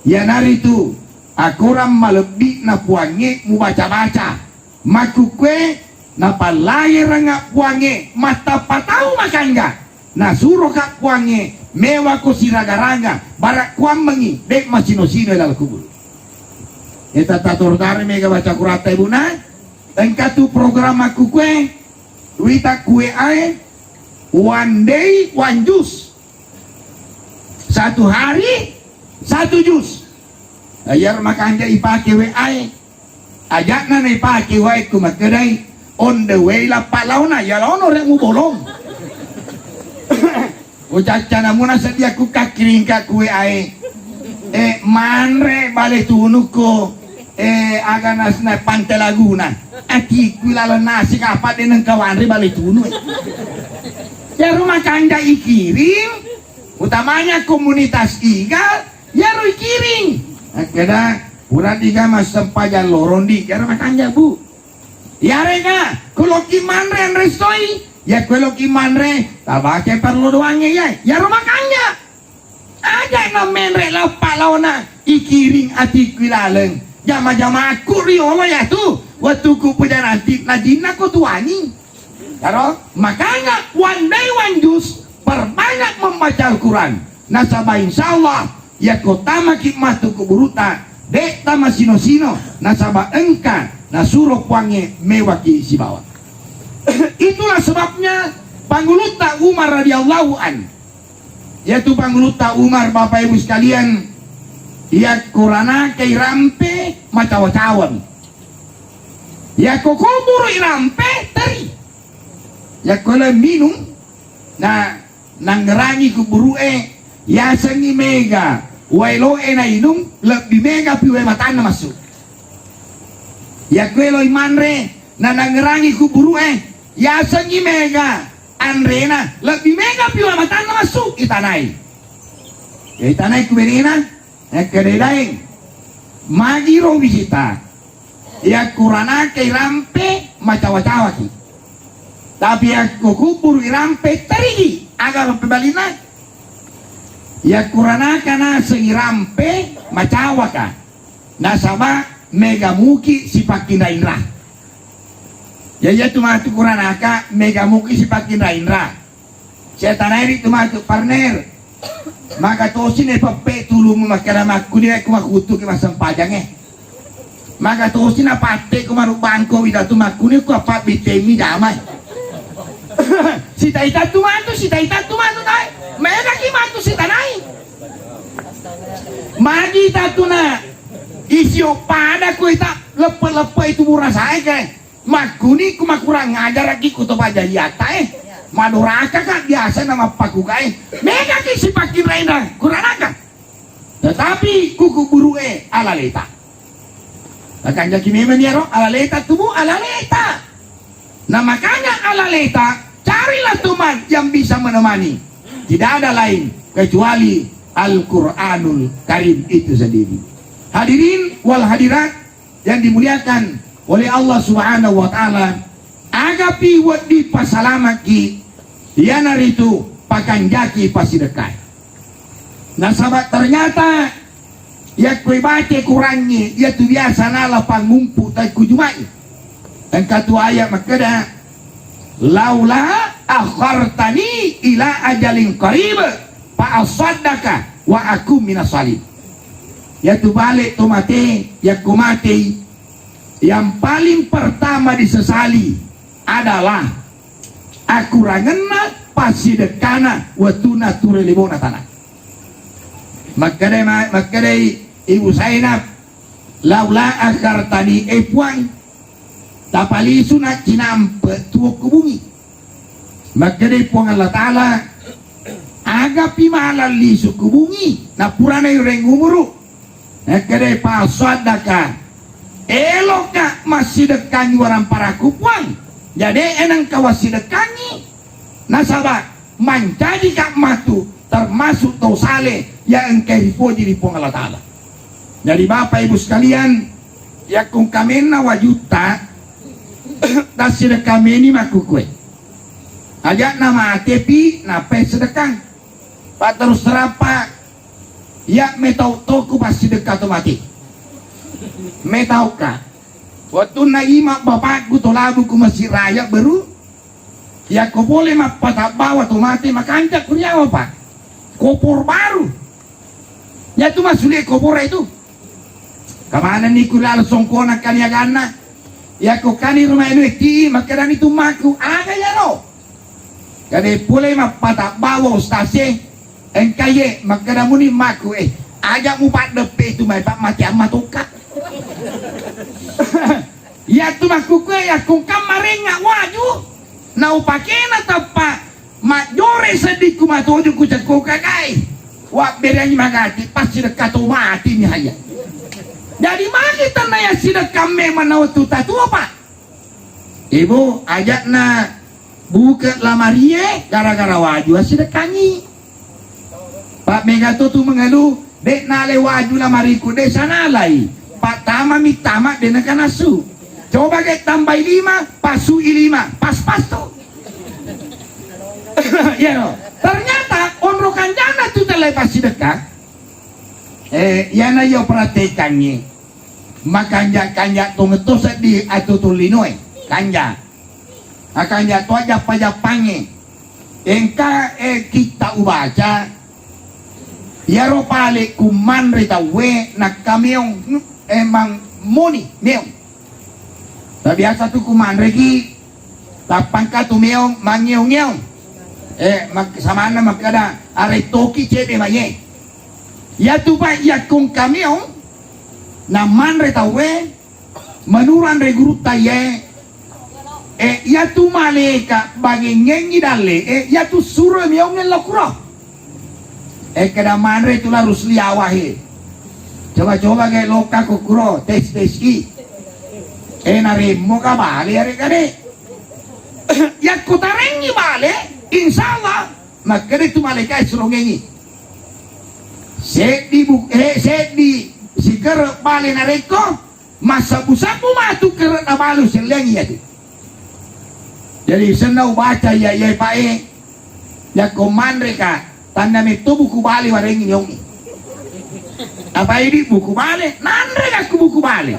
iyanaritu akorang malebbi'na Puangnge mubaca-baca. Makkukkue napallayerengnga Puangnge mattappa tau makanja, nasuroka Puangnge mewako siraga-raga, bara kuammengi de masino-sino laleng kuburu. Eta tatoro-taro mega baca Qur'anta ibuna. Engka tu program makkukue, wita kue ae, one day, one jus. Satu hari, satu jus. Iyaro makanja ipake W A e. Aja'na naipake W A e ku makkedai, on the way lappa laona, ya laono rek mubolong. Ucacca namuna sedia ku kakkiringka ku W A e. Eh, manre bale tunukko. Eh, aga nasna Pante Laguna. Atiku laleng nasi kapa de nengka wanre bale tunu. Ya rumah kanja ikiring, utamanya komunitas Iga, ya ru ikiring. Keda pura diga massempajang lorong di, ya rumah kanja, Bu. Yarega, kuloki manre anre stoi, ya kuloki manre, tabake parlo doangnge ya, ya rumah kanja. Aja na menre lappa laona ikiring atiku ilaleng. Jama-jamaku riolo ya tu. Wettuku puja nanti najinna ko tuani. Karo, makanya one day one juz, perbanyak membaca Al-Quran. Nasaba insya Allah, ya ko tamaki matu kuburuta, de tama sino-sino, nasaba engka nasuro puangnge mewaki sibawa. Itulah sebabnya Pangulutta Umar radhiyallahu an Iyatu Pangulutta Umar, Bapak Ibu sekalian, yakko ranaka irampe, macawa-cawami. Yakko kuburu irampe, teri. Yakko le minung, na nangngerangi kuburu'e, yasengngi mega waelo'e nainung, lebbi mega pi wae matanna massu. Yakko eloi manre, na nangngerangi kuburu'e, yasengngi mega anrena, lebbi mega pi matanna massu itanai. Ya itanai ku benena, nakkeda daeng, magiro wisita, yakko ranaka irampe macawa-cawaki. Tapi yakko kuburu irampe terigi, aga rampe balina. Yakko ranaka naseng irampe macawaka. Nasaba mega muki sipakkinra-inra. Ya, iyatu matu kuranaka mega muki sipakkinra-inra. Setanai ritu matu, partner. Maka tosi ne peppe tulumu makkeda makkuni ku makutu ke massempajang e. Maka tosi na patte ku maru bangko widatu makkuni ku apa bitemi jamai. Sita-ita tu matu, sita-ita tu matu tai. Mega ki matu sitanai. Magi tatuna isio pada kuita leppe-leppe itu murasa eke. Makkuni ku makurang ajaraki ku to pajariatta e. Madoraka ka biasa na mappakuka e. Mega ki sipakki raina kuranaka. Tetapi kuku buru e alaleta. Nakanjaki memang iyaro alaleta tubuh alaleta. Nah, makanya alaleta, carilah teman yang bisa menemani. Tidak ada lain kecuali Al-Quranul Karim itu sendiri. Hadirin wal hadirat yang dimuliakan oleh Allah Subhanahu wa Ta'ala, agapi wedding pasalamakki, iyanaritu pakanjaki pasidekkai. Nasaba ternyata yakko ibaca Qurangnge, iyatu biasa nala pangumpu takkujumai. Engka tu ayat makkeda, "Laula akhartani ila ajalin qarib fa asaddaka wa akum minas salih." Iyatu bale to mate, yakko matei, yang paling pertama disesali adalah akurangenna passidekkana wettunna ture lebona tana. Makkedai ma-, makkedai Ibu Zainab, "Laula akhartani, e Puang, tapalisuna cinampe tuo ku bungi." Makkedai Puang Allah Ta'ala, "Agapi malang lisu ku bungi, napurana ureng umuru." Nakkeda, "Fa asaddaka, eloka massidekkangi waramparaku Puang, jade enengka wassidekkangi, nasaba mancajika matu termasuk tau sale yang engka ripoji ri Puang Allah Ta'ala." Jadi Bapak Ibu sekalian, yakkung kamenna wajutta tassidekkameni makkukue. Aja'na matepi nappai sedekang. Pak terus terang Pak, ya metau toku passidekka to mati. Metauka. Wettunna ima bapakku to labu ku Masjid Raya beru, yakko pole mappatabbawa to mate makanca kuriawa Pak. Kopor baru. Yatu masule kopor itu. Kamanenni ku lalo songkona kaniaganna. Iyako kani rumah anu ti, makkedani tu makku, aga iyaro? Kade pole mappata bawa ustase, engkaye, makkeda muni makku, eh, aja mupaddeppe tu mai, pak mati amma tokka. Iyatu makkukue, yakkungkang marengnga waju, naupakena tappa majjore seddikku matoju ku cekko kagai. Wabbereangngi magati, passidekka to mati ni haya. Jadi magi tenna ya sidekka memang na wettu tatua, Pak? Ibu, ajakna buke lamarie gara-gara waju asidekkangi. Pak mega to tu mengelu, dek nale waju lamariku, dek sanalai. Pak tama mi tama dek nakanasu. Coba ke tambai lima, pasui lima, pas-pas tu. Iya no. Ternyata onro kanjana tu telai pasidekka. Eh, iyana yo perhatikangngi. Makanja-kanja tong to seddi atutu linoe. Kanja. Akanja to jappa-jappangnge. Engka, eh, kitta ubaca. Iyaro pale kumanre tauwe nakka meong, emang moni meong. Tabiasa tu kumanreki, tappangka tu meong, mangeong-ngeong. Eh, mak-, samanna makkeda, arettoki cedde maye. Iyatu pa iyakkong kameong, namanre tauwe, menurang re gurutta iye, eh, iyatu maleka bagengengi dalle, eh, iyatu suro meongnge lokuro. Eh, keda manre tu larus liawahe. Coba-coba ke lokka ko kuro, tes-tes i. Eh, naremmo ka bale are kade. Yakko tarengngi bale, insya Allah, makkeda tu malaikat surongengi. Seddi bu-, eh, seddi sikere bale narekko, massabbu-sabbu matu kere nabalu sellengi iyatu. Jadi senna ubaca iya, iya, Pak, e, yakko manre ka, tanna metto buku bale warengngi meongngi. Apa idi buku bale? Nanre ka ku buku bale.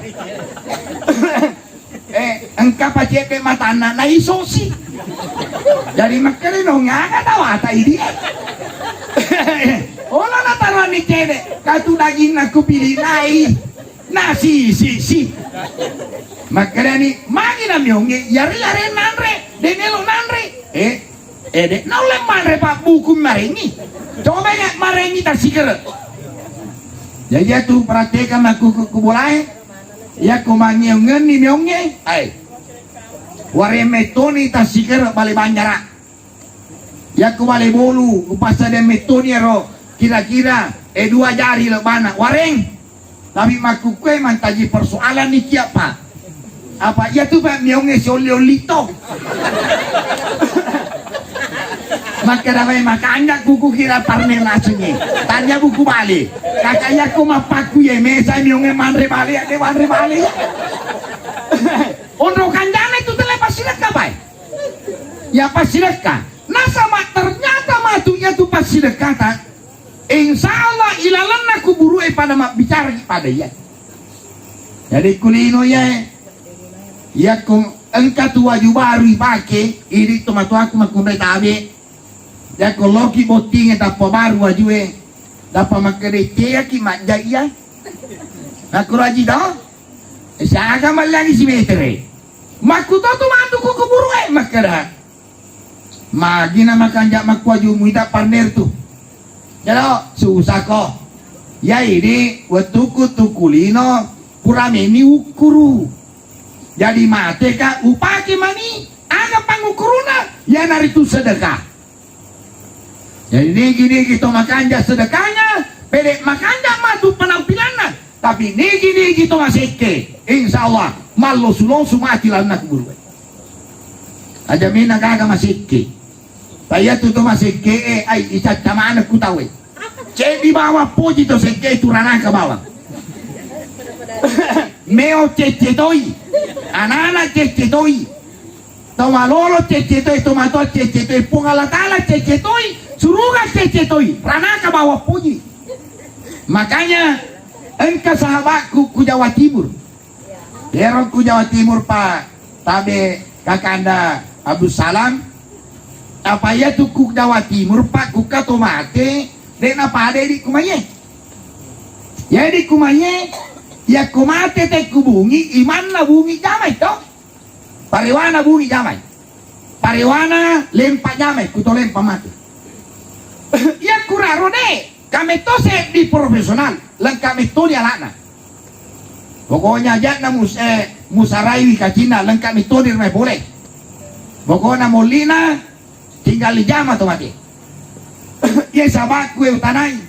Eh, engka pacedde matanna, na isosi. Jadi makkeda no ngaga tawata idi. Ola natarani cede, katu daginna kupili nai. Na si, si, si. Makkedani, magi na miongnge, yari yare nanre, de melo nanre. Eh, eh, de naulle manre pa buku marengi. Coba ya marengi tasikere. Jadi ya tu perhatikan aku ku, ku bolae. Yakko mangeongenni meongnge, ai. Wareng mettoni tassikere bale banjara. Yakko bale bolu, upassadeng mettoni ero kira-kira, eh, dua jari lebbana. Wareng. Tapi makkukkue mantaji persoalan ni kia, Pak. Apa iya tu, Pak, meongnge siolli-olli to. Makkeda wae makanja kuku kira parne lasungnge. Tanya buku bale. Kakak iya ko mappakku ye mesa mionge manre bale ya de manre bale ya. Onro kanjana itu tele pasidekka pai. Ya pasidekka. Nasaba ternyata matu iya tu pasidekka ta. Insya Allah ilalenna kuburu e pada mabbicara pada iya. Jadi kulino ya. Yakko engka tu waju baru ipake, idi tomatoaku makkunrai tabe. Yakko loki bottinge tappa baru wajue, tappa makkeda teaki majjaiya. Nakkuraji to? Siaga mallangi simetere. Makkuto tu matu ku kuburu e makkeda. Magi na makanja makkuaju muita parner tu. Jalo, susah ko. Ya ini wettuku tu kulino pura meni ukkuru. Jadi mate ka upake mani aga pangukkuruna, yanaritu sedekah. Jadi nigi-nigi to makanja sedekahnya, pede makanja matu penampilanna. Tapi nigi-nigi to masekke, insya Allah mallosu-losu mati lanna kuburu. Aja mena gaga masekke. Tayatu to masekke e, ai icacca maneng ku tau e. Ceddi bawang poji to sekke tu ranaka bawang. Meo cecce toi. Anana cecce toi. To malolo cecce toi, to matoa cecce toi, Puang Allah Taala cecce toi, suruga cecce toi, ranaka bawang poji. Makanya engka sahabatku ku Jawa Timur. Ero ku Jawa Timur pa tabe kakanda Abdul Salam. Apa iya tu ku Jawa Timur pa ku kato mate de na pada di kumaye. Jadi kumaye yakko mate te ku bungi imanna bungi jamai to. Parewana bungi jamai. Parewana lempa jamai, kuto lempa mate. Iya kuraro de', kame to seddi profesional, lengka mettoni ala'na. Pokoknya aja'na mus-, eh, musaraiwi kacinna, lengka mettoni ri mai pole. Pokokna mollina tinggal lijama to mate. Iya sabakku e utanai.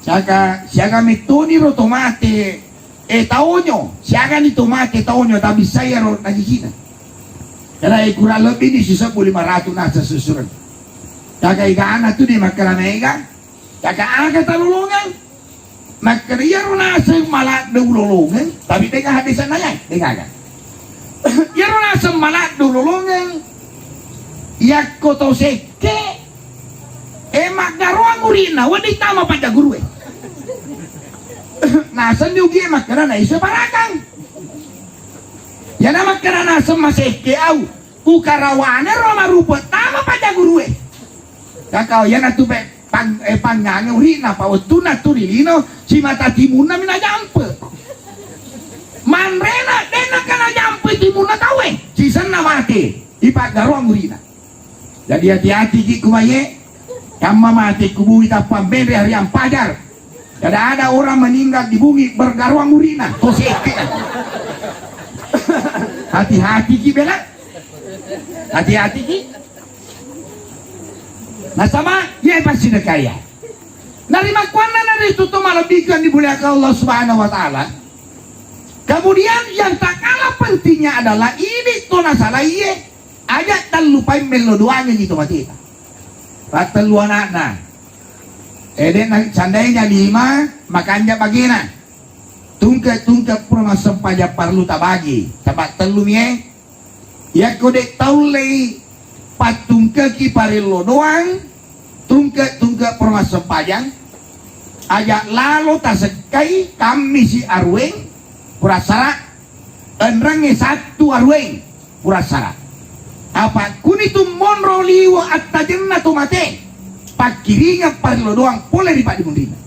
Siaga, siaga mettoni ro to mate, eh, taonyo, siagani to mate taonyo, tabissai ro najisina. Karena, eh, kurang lebih di sisebbu lima ratus nasa susuran. Siaga igana tu di makkara mega, siaga aga talolongang. Makkara iyaro naseng maladde ulolongeng, tapi dega hadisana ya, dega aga. Iyaro naseng maladde ulolongeng, yakko to sekke, E, maggaroang urina, wedding tama pajagurue. Nasenni ugie makkeda naiso parakang. Yana makkeda naseng masekke au, ukarawane ro marupa tama pajagurue. Kakao yana tu pe pang-, e, pangngange urina, pa wettunna tu ri lino, simata timunna mi najampe. Manrena, denna kana jampe timunna taue, sisenna mate, ipaggaroang urina. Jadi hati-hati ki kumaye, kamma mate kubui tappa menre hari yang pajar. Kada ada orang meninggal di bumi bergaruang urina. Koseke. Hati-hati ki bela. Hati-hati ki. Nasaba, ye pasti dekaya. Narimakkuanna naritu to malebbikan dimuliakan Allah Subhanahu wa Ta'ala. Kemudian yang tak kalah pentingnya adalah ini to nasalaiye. Aja tellupai mello doangengngi to mateta. Pattellu ana'na. Ede na, seandainya lima, makanja bagena. Tungke-tungke pura massempajang parlu tabagi. Saba tellu mie. Yakko de taullei pattungkeki parello doang, tungke-tungke pura massempajang, aja lalo tasekkai kammisi arueng pura sara, enrengnge sattu arueng pura sara. Apa kuni tu monro liwe attajenna to mate, pakkiringeng parello doang pole ri paddimunrinna.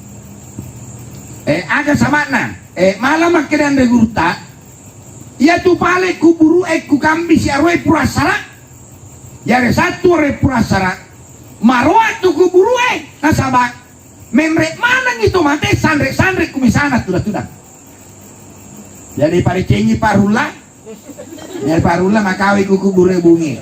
Eh, aga sama'na? Eh, mala makkeda anre gurutta, iya tu pale kuburu e ku kammisi arueng pura sara, yare sattu arueng pura sara, maroa tu kuburu e, nasaba menre manengngi to mate sanre-sanre kumisana tudang-tudang. Jadi padecengi parulla, ya parulla makawi ku kuburu e bungi.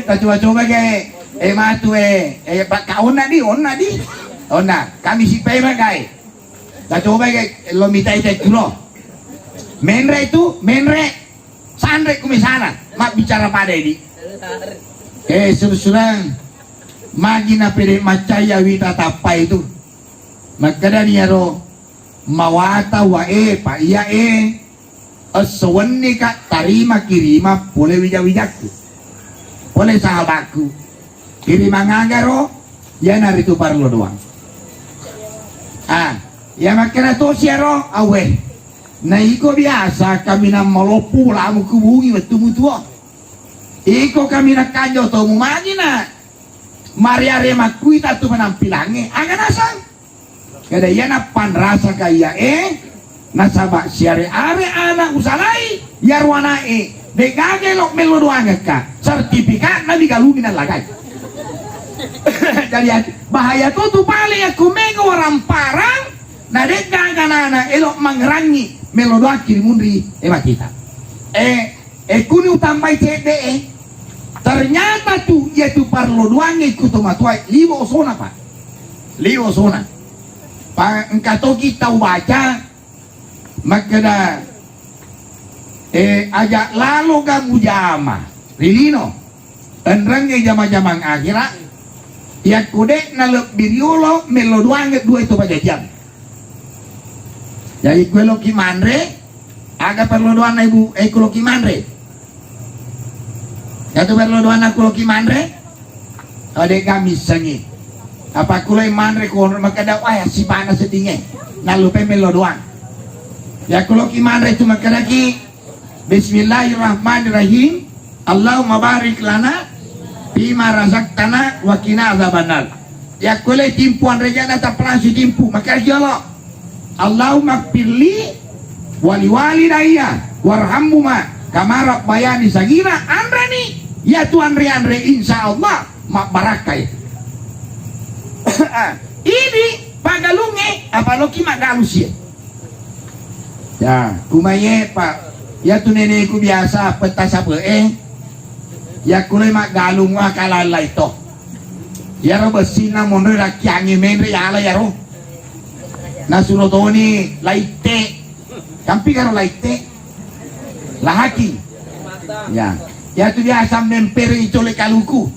Tacoba-coba ke, eh, matu e, eh, pa-, ka onna di, onna di, onna. Kami si pema kai. Tacoba ke, lo mitai te kulo. Menre tu, menre. Sanre kumisana, mabbicara pada ini. Eh, surang-surang, magi na pede maccaya wita tappai tu. Makkedani iyaro mawata wa e, pa iya e, esso wenni ka tarima kirima pole wija-wijakku. Pole sahabatku. Kirimang agaro, iyanaritu parello doang. Ah, iya makkeda tosi iyaro, awwe. Na iko biasa kaminang maloppo ulamu kubungi wettu mutuo. Iko kaminang kanjo to mumagi na mariare makkuita tu penampilangnge. Aga nasang? Kada iyana panrasa kaiya e, nasaba siare-are ana usalai, iyaro ana e, degaga elo mello doangekka, sertifikatna digalungi nallagai. Jadi, bahaya to tu pale yakko mega waramparang, na degaga nana elo mangerangi mello doangki ri munri e matita. E, E, kuni utambai cedde e. Ternyata tu, iya tu parlo doangnge ku tomatoae, liwe osona, Pak. Liwe osona. Pa, engka toki tau baca, makkeda, e, aja lalo ga mujama ri lino. Enrengnge jama-jamang akhira, yakko de nalebbi riolo, mello doangnge dua to pajajiang. Jadi, kueloki manre, aga perlu doanna, Ibu? Eh, kuloki manre. Yatu perlu doanna kuloki manre? Oh, de kami sengi. Apa kuloi manre kono makkeda, "Wah, sipana seddingnge." Nallupai mello doang. Ya kuloki manre tu makkedaki, Bismillahirrahmanirrahim. Allahumma barik lana fima razaqtana wa qina azabannar. Yakko le timpu anre jana tapalasi timpu, maka jolo. Allahumma firli wali walidayya warhamhuma kama rabbayani saghira, anreni, iyatu anre-anre, insya Allah, mabbarakkai. Ah, idi pagalungnge, apa loki maggalu sie. Ya, kumaie, Pak. Iyatu neneku biasa petta sape'e. Yakkulai maggalung wa kalallai to. Iyaro bessina monro rakkiangnge menre yala iyaro. Nasuro toni laitte. Kampi karo laitte. Lahaki. Ya. Iyatu biasa memperi cole kaluku.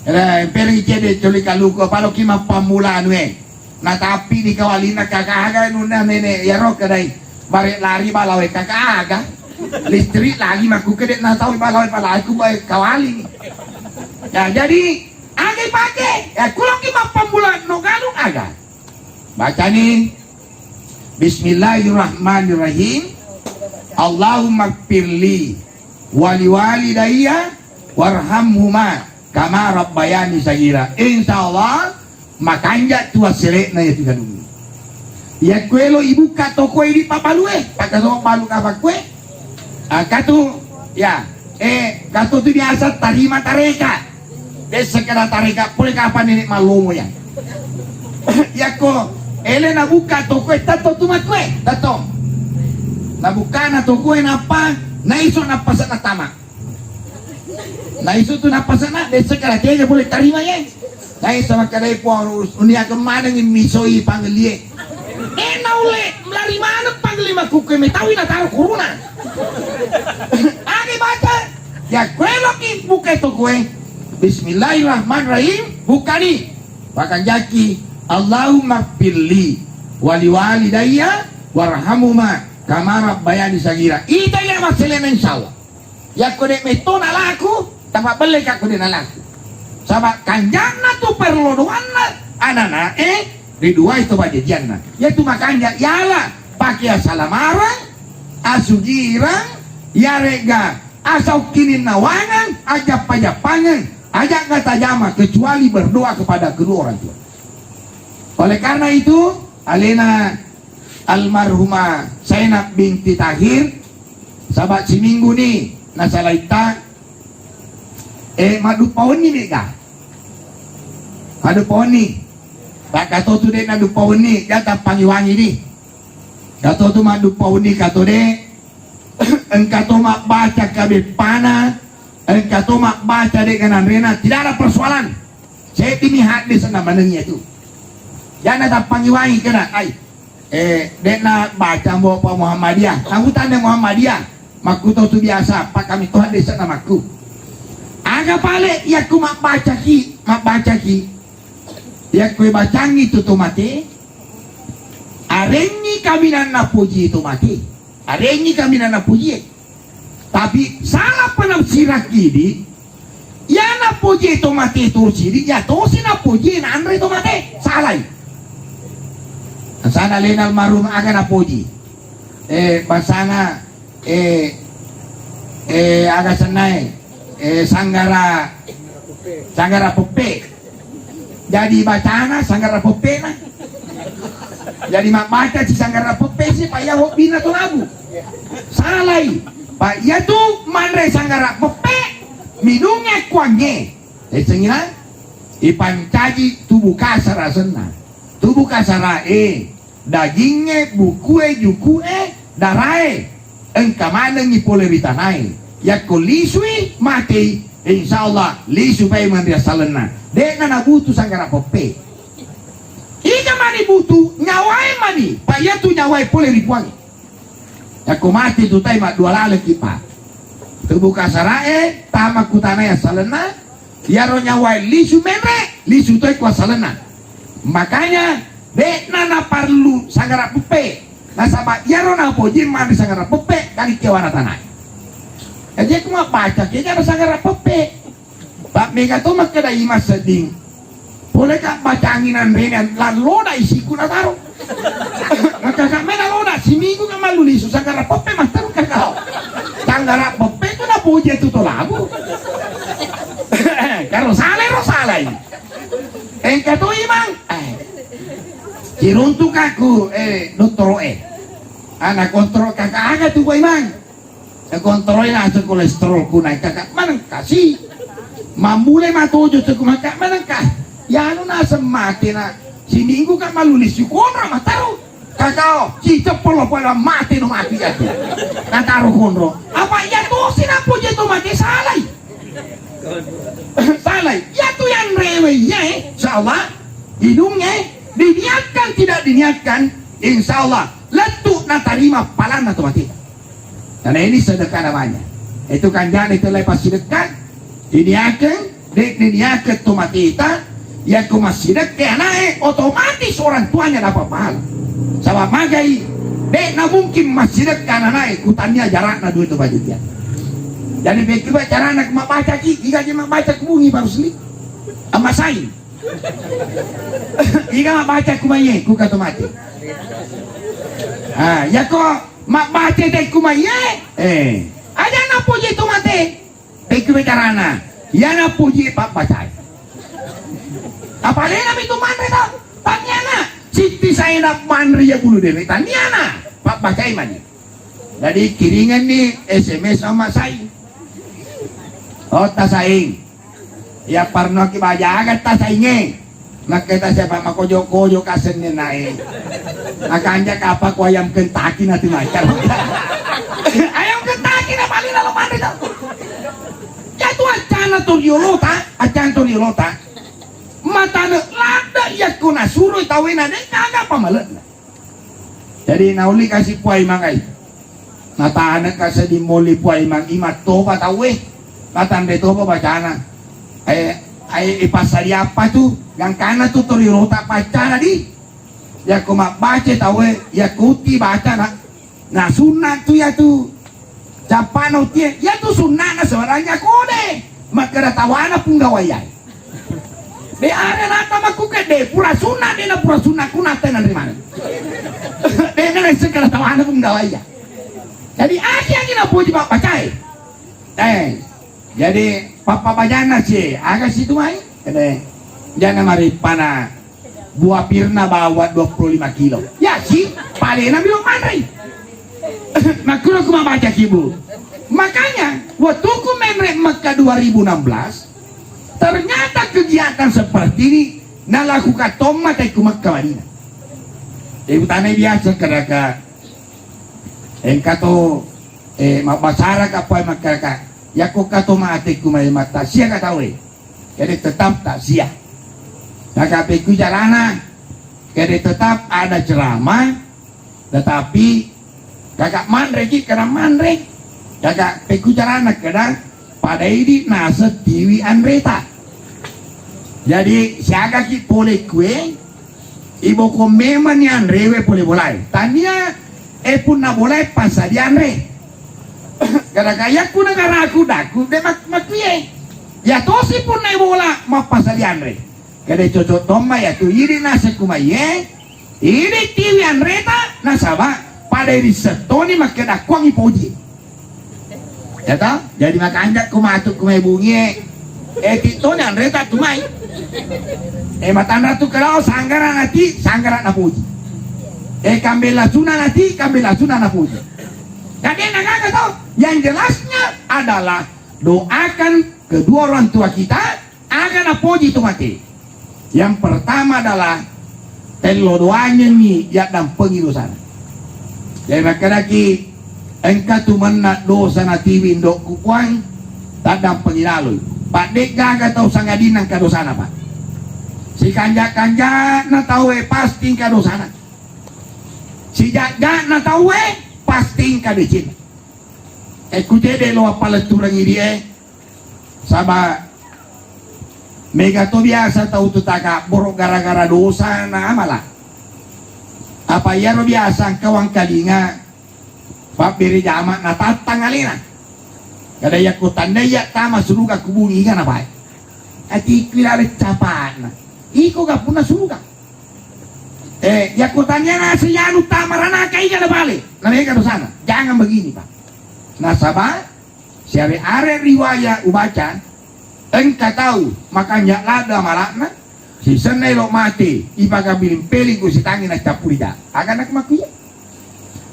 Eh, memperi cede cole kaluku. Apaloki mappammula anue. Natappi di kawalina kaka aga nunna nene iyaro kedai. Bare lari balawe kaka aga. Listrik lagi makku kede natau balawe palaku bae kawali. Ya, jadi aga ipake? Ya, kuloki mappammula no galung aga. Bacani, Bismillahirrahmanirrahim. Allahumma firli wali walidayya warhamhuma kama rabbayani saghira. Insya Allah, makanja tu assele'na iyatu galungnge. Yakko elo ibuka toko idi pabalue, pakaso balu kapakkue. Ah, katu, ya, eh, katu tu biasa tarima tareka. Dessa kada tareka pole kapan nenek malomo ya. Yakko ele nabuka toko e, tetto tu makkue, tetto. Nabukana toko e nappa, naiso nappa sana tama. Naisu tu nappasana, dessa kala tega pole tarima ye. Naisu makkedai Puang, uniaga maneng misoi pangelie. Eh, naulle lari maneng pangelie makkukkue metawi nataro kuruna. Ade baca, ya kueloki buka tokoe. Bismillahirrahmanirrahim, bukani. Pakanjaki, Allahumma firli wali walidayya warhamuma kama rabbayani saghira. Ita ya maselena insyaallah. Yakko de' metto nalaku, tapabbelleka ko de' nalaku. Saba' kanjanna tu perlodoanna anana'e ri duai to pajajianna. Yatu makanja yala pake asalamarang, asugirang, yaregga asaukkininnawangang, ajappa-jappangeng, aja' natajama kecuali berdoa kepada kedua orang tua. Oleh karena itu, alena almarhumah Zainab binti Tahir, saba' siminggu ni nasalaitta, eh, madduppa wenni mega. Madduppa wenni. Pakatotu de' nadduppa wenni, jata pangiwangi ni. Katotu madduppa wenni kato de', engka to mabbaca kabeppana, engka to mabbaca de' gananrena, tidak ada persoalan. Seddimi haddesena manengngi tu. Jana tappangiwangi kena, ai. Eh, de'na baca mbo pa Muhammadiyah. Namu tanda Muhammadiyah. Makkuto tu biasa, pa kami to haddesena makku. Aga pale yakku mabbacaki, mabbacaki. Yakku bacangi tu to mate. Arengngi kaminang napoji to mate. Arengngi kaminang napojie. Tapi salah penafsirakki di, iya napojie to mate tosi di, iya tosi napojie nanre to mate. Salai. Sana lena almarhum aga napoji. Eh, basana, eh, eh, aga sennae, eh, sanggara, sanggara peppe. Jadi bacana sanggara peppena. Jadi mabbaca si sanggara peppe si, pa iya hobbina to labu. Salai. Pa iya tu manre sanggara peppe, minungnge kuangnge. Esengina, ipancaji tubuh kasar asenna. Tubuh kasara e, dagingnge, bukue, jukue, darae, engka manengngi pole ri tanae. Yakko lisui, matei, insya Allah lisu paimeng ri assalenna. De'na nabutu sanggara peppe. Ika mani butu, nyawae mani, pa iyatu nyawae pole ri Puangnge. Yakko mate tu tai maddua laleng ki pa. Tubuh kasara e, tama ku tanae assalenna, iyaro nyawae lisu menre, lisu toi ku assalenna. Makanya, de'na naparlu sanggara peppe. Nasaba iyaro napoji manre sanggara peppe, kali kewara tanae. Jadi aku mabbaca ke ada sanggara peppe. Pa mega to makkeda ima sedding. Pole ka bacangi nanrena, lalloda isiku nataro. Maka ka mena loda, siminggu ka mallu lisu sanggara peppe matteru ka kau. Sanggara peppe tu napoji tu to labu. Karo salai ro salai. Engka to imang. Eh. Ciruntuk aku, eh, dottoro e. Ana kontrol kaka aga tu ko imang. Nakontroi naseng kolesterolku naik, kaka manengka si. Mambule matojo cekku maka manengka. Yanu naseng mate na siminggu ka malulis yukona mataru. Kakao, si ceppo lo pada mate no mati yatu. Nataro konro. Apa iya tosi nappo je to mate salai. Salai. Yatu yang rewe ya, eh. Insya Allah. Hidungnya, eh. Diniatkan tidak diniatkan, insya Allah lettu natarima palanna to mate. Karena ini sedekah namanya. Itu kan jadi itu lepas sedekah. Diniakan, dek diniakan to mateta, yakko massidekka anae, otomatis orang tuanya dapat pahala. Sabab magai, dek na mungkin massidekka anae, kutania jarakna duit tu bajutia. Jadi begitu carana mabbaca ki, iga je mabbaca kubungi baru seli. Amma sai. Iga mabbaca kumaye, kuka to mate. Ah, yakko mabbaca te kumaye, eh, aja napoji to mate. Pekku bicarana, iyana puji pabbacai. Apalena mitu manre tau, taniana. Sitti saina manre ya bulu dewe, taniana. Pabbacai mani. Jadi kiringanni S M S sama sai. Oh, tasaing. Ya parno ki bajaga tasainge. Makketa siapa makojo-kojo kasenne nae. Makanja kapa ku ayam Kentucky natu macar. Ayam Kentucky na paling lalu mandi tau. Ya tu acana tu riolota, acana tu riolota. Matane ladde yakko nasuro tawena de kaga pamalena. Jadi nauli kasi puai mangai. Natane kasi di moli puai mang imat toba tauwe. Matanre toba bacana. Eh, ai ipasali apa tu? Gangkana tu tori rota pacara di. Yakko mabbaca tauwe, yakko uti baca na. Na sunna tu ya tu. Cappana utie, ya tu sunnana sebenarnya kode. Makkeda tawana punggawai ai. De are rata makku ke de pura sunna de na pura sunna ku nate nanri mana. De na sekala tawana punggawai ya. Jadi aki aki na puji pak pacai. Eh, jadi papa bajana si aga situ mai. Kede jana mari pana buah pirna bawa dua puluh lima kilo. Ya si, palena bilo manri. Makkulo ku mabaca kibu. Makanya, waktu ku menre Mekah dua ribu enam belas, ternyata kegiatan seperti ini nalakukan tomma tai ku Mekah Madinah. Ibu tane biasa kadaka engka to, eh, mabbasara ka apa Mekah ka. Yakko ka to mate ku mai mata sia ka tawe. Jadi tetap takziah. Kaka pekku carana, jadi tetap ada ceramah, tetapi kaka manre ki kena manre, kaka pekku carana kena pada idi nase tiwi anreta. Jadi siaga ki pole kue, Iboko memang ni anrewe pole bolae. Tania, eh, punna bolae pasadi anre. Gara-gara yakku negaraku daku de mak-, makkuye. Ya tosi punna bola mappasadi anre. Kede cocok tomma ya tu idi nasek kumaye. Idi tiwi anreta nasaba pada iri settoni makkeda kuangi poji. Ya toh? Jadi makanja ku matu ku mai bungi e. Eh, tittoni anreta tu mai. Eh, matanra tu kelao sanggara nati, sanggara napuji. Eh, kambela suna nati, kambela suna napuji. Jadi nagaga toh? Yang jelasnya adalah doakan kedua orang tua kita. Aga napoji tu mate? Yang pertama adalah tello doangengngi yaddampengi dosana. Jadi makkedaki engka tu menna dosa natiwi indokku puang, taddampengi laloi. Pak, de gaga tau sangadinna engka dosana, Pak. Sikanja-kanjana tau e pasti engka dosana. Sijajana tau e pasti engka decina. E kujede lo appalettureng idi e. Saba mega to biasa tau tu takabboro gara-gara dosa na amala. Apa iyaro biasa engka wangkalinga pabbere jama na tattang alena. Kada yakko tandai ya tama suruga kubungi iga na bae. Ati iku ilale capana. Iko ga punna suruga. Eh, yakko tania naseng anu tama ranaka iga na bale. Na mega dosana. Jangan begini, Pak. Nasaba siare-are riwaya ubaca, engka tau makanja ladde amala'na, sisenna elo mate, ipagabbiling peling ku sitangi nacappuri ja. Aga nak makkuya?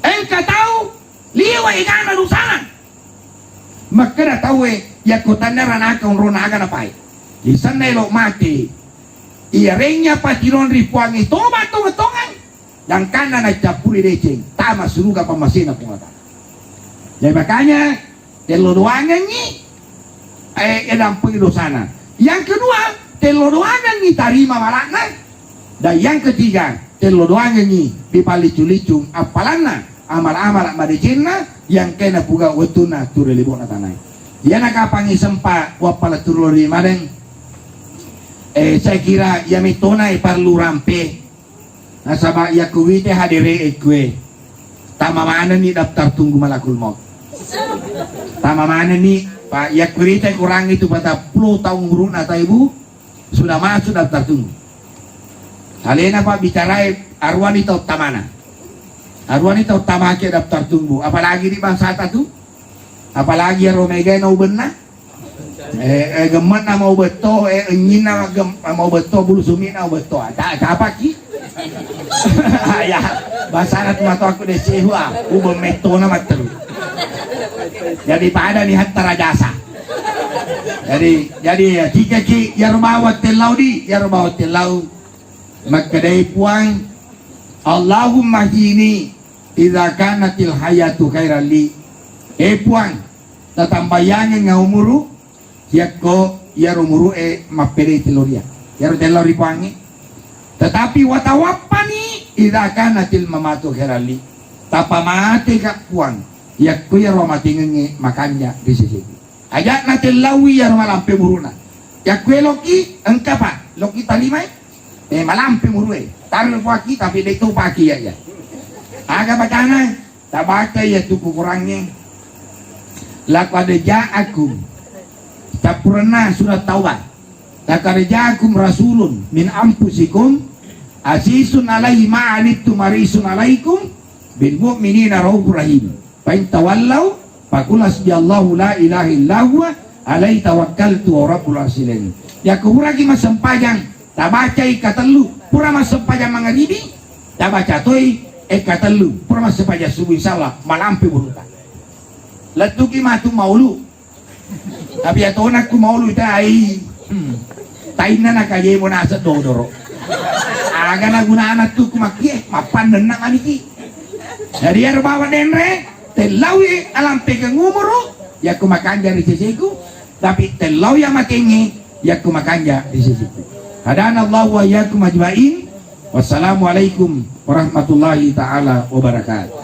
Engka tau liwa egana dosana. Makkeda tauwe, yakko tannia ranaka onrona aga napae. Isenna elo mate. Iyarengnga patilong ri Puangnge toba tongeng-tongeng. Gangkanna naccappuri deceng, tama suruga pammasena Puang Allah Ta'ala. Jadi makanya, tello doangengngi, eh, edampui dosana. Yang kedua, tello doangengngi tarima malakna. Dan yang ketiga, tello doangengngi dipallicu-licung appalanna, amal-amal madecenna, yang kena puga wettunna tu ri lebo'na tanae. Iyana kapangngi sempa wappala turlo ri madeng, eh, saya kira iya metona parlu rampe. Nasaba yakko wite hadere ekkue, tama manenni daftar tunggu malakul maut. Tama manenni, Pak, yakko rita kurang itu patappulo taung umuruna taibu, sudah masuk daftar tunggu. Alena, Pak, bicarai aruani tau tamana. Aruani tau tamake daftar tunggu. Apalagi di bangsata tu. Apalagi ero megai na ubenna. Eh, eh, gemmenna mau betto, eh, enyinna gem-, mau betto, bulu sumi'na mau betto. Ah, ta-, tapaki? Ah, ya, basana tu matoakku de' sehu, ah, ubeng mettona matteru. Jadi pada ni hatta rajasa. Jadi, jadi ya, jika ki, ya rubawa tellau di, ya rubawa tellau. Makkedai Puang, "Allahumma hini idza kanatil hayatu khairan li." Eh Puang, tatambayangengnga umuru, yakko iyaro umuru'e mappedai telloria. Iyaro tello ri Puangnge. Tetapi watawaffani idza kanatil mamatu khairan li. Tapamateka Puang, yakko iyaro amatengengnge makanja ri seseki. Aja'na tellaui iyaro malampe umuru'na. Yakko eloki, engka pa, loki talimai. Eh, malampe umuru'e. Tarrupuaki, tapi de' topaki iya, iya. Aga bacana, tabaca iya tu Korangnge. Laqad ja'akum. Tappurenna surat Taubah. Laqad ja'akum rasulun min anfusikum azizun alaihi ma anittum harisun alaikum bil mu'minina raufur rahim. Fa in tawallau faqul hasbiyallahu la ilaha illa huwa alaihi tawakkaltu wa rabbul arsyil azim. Yakko puraki massempajang, tabacai katellu, pura massempajang mangaribi, tabaca toi e katellu, pura massempajang subuh, insyaallah malampe umuru'ta. Lettuki matu maulu. Tapi atona ku maulu tai. Hmm. Tainna nakajemo naseng dodoro. Aga nagunana tu ku makkie, mappannenna maniki. Jadi ero bawa denre, tellaui alampekeng umuru, yakko makanja ri seseku, tapi tellaui amatengnge, yakko makanja ri seseku. Hadanallahu wa iyyakum ajmain. Wassalamualaikum warahmatullahi taala wabarakatuh.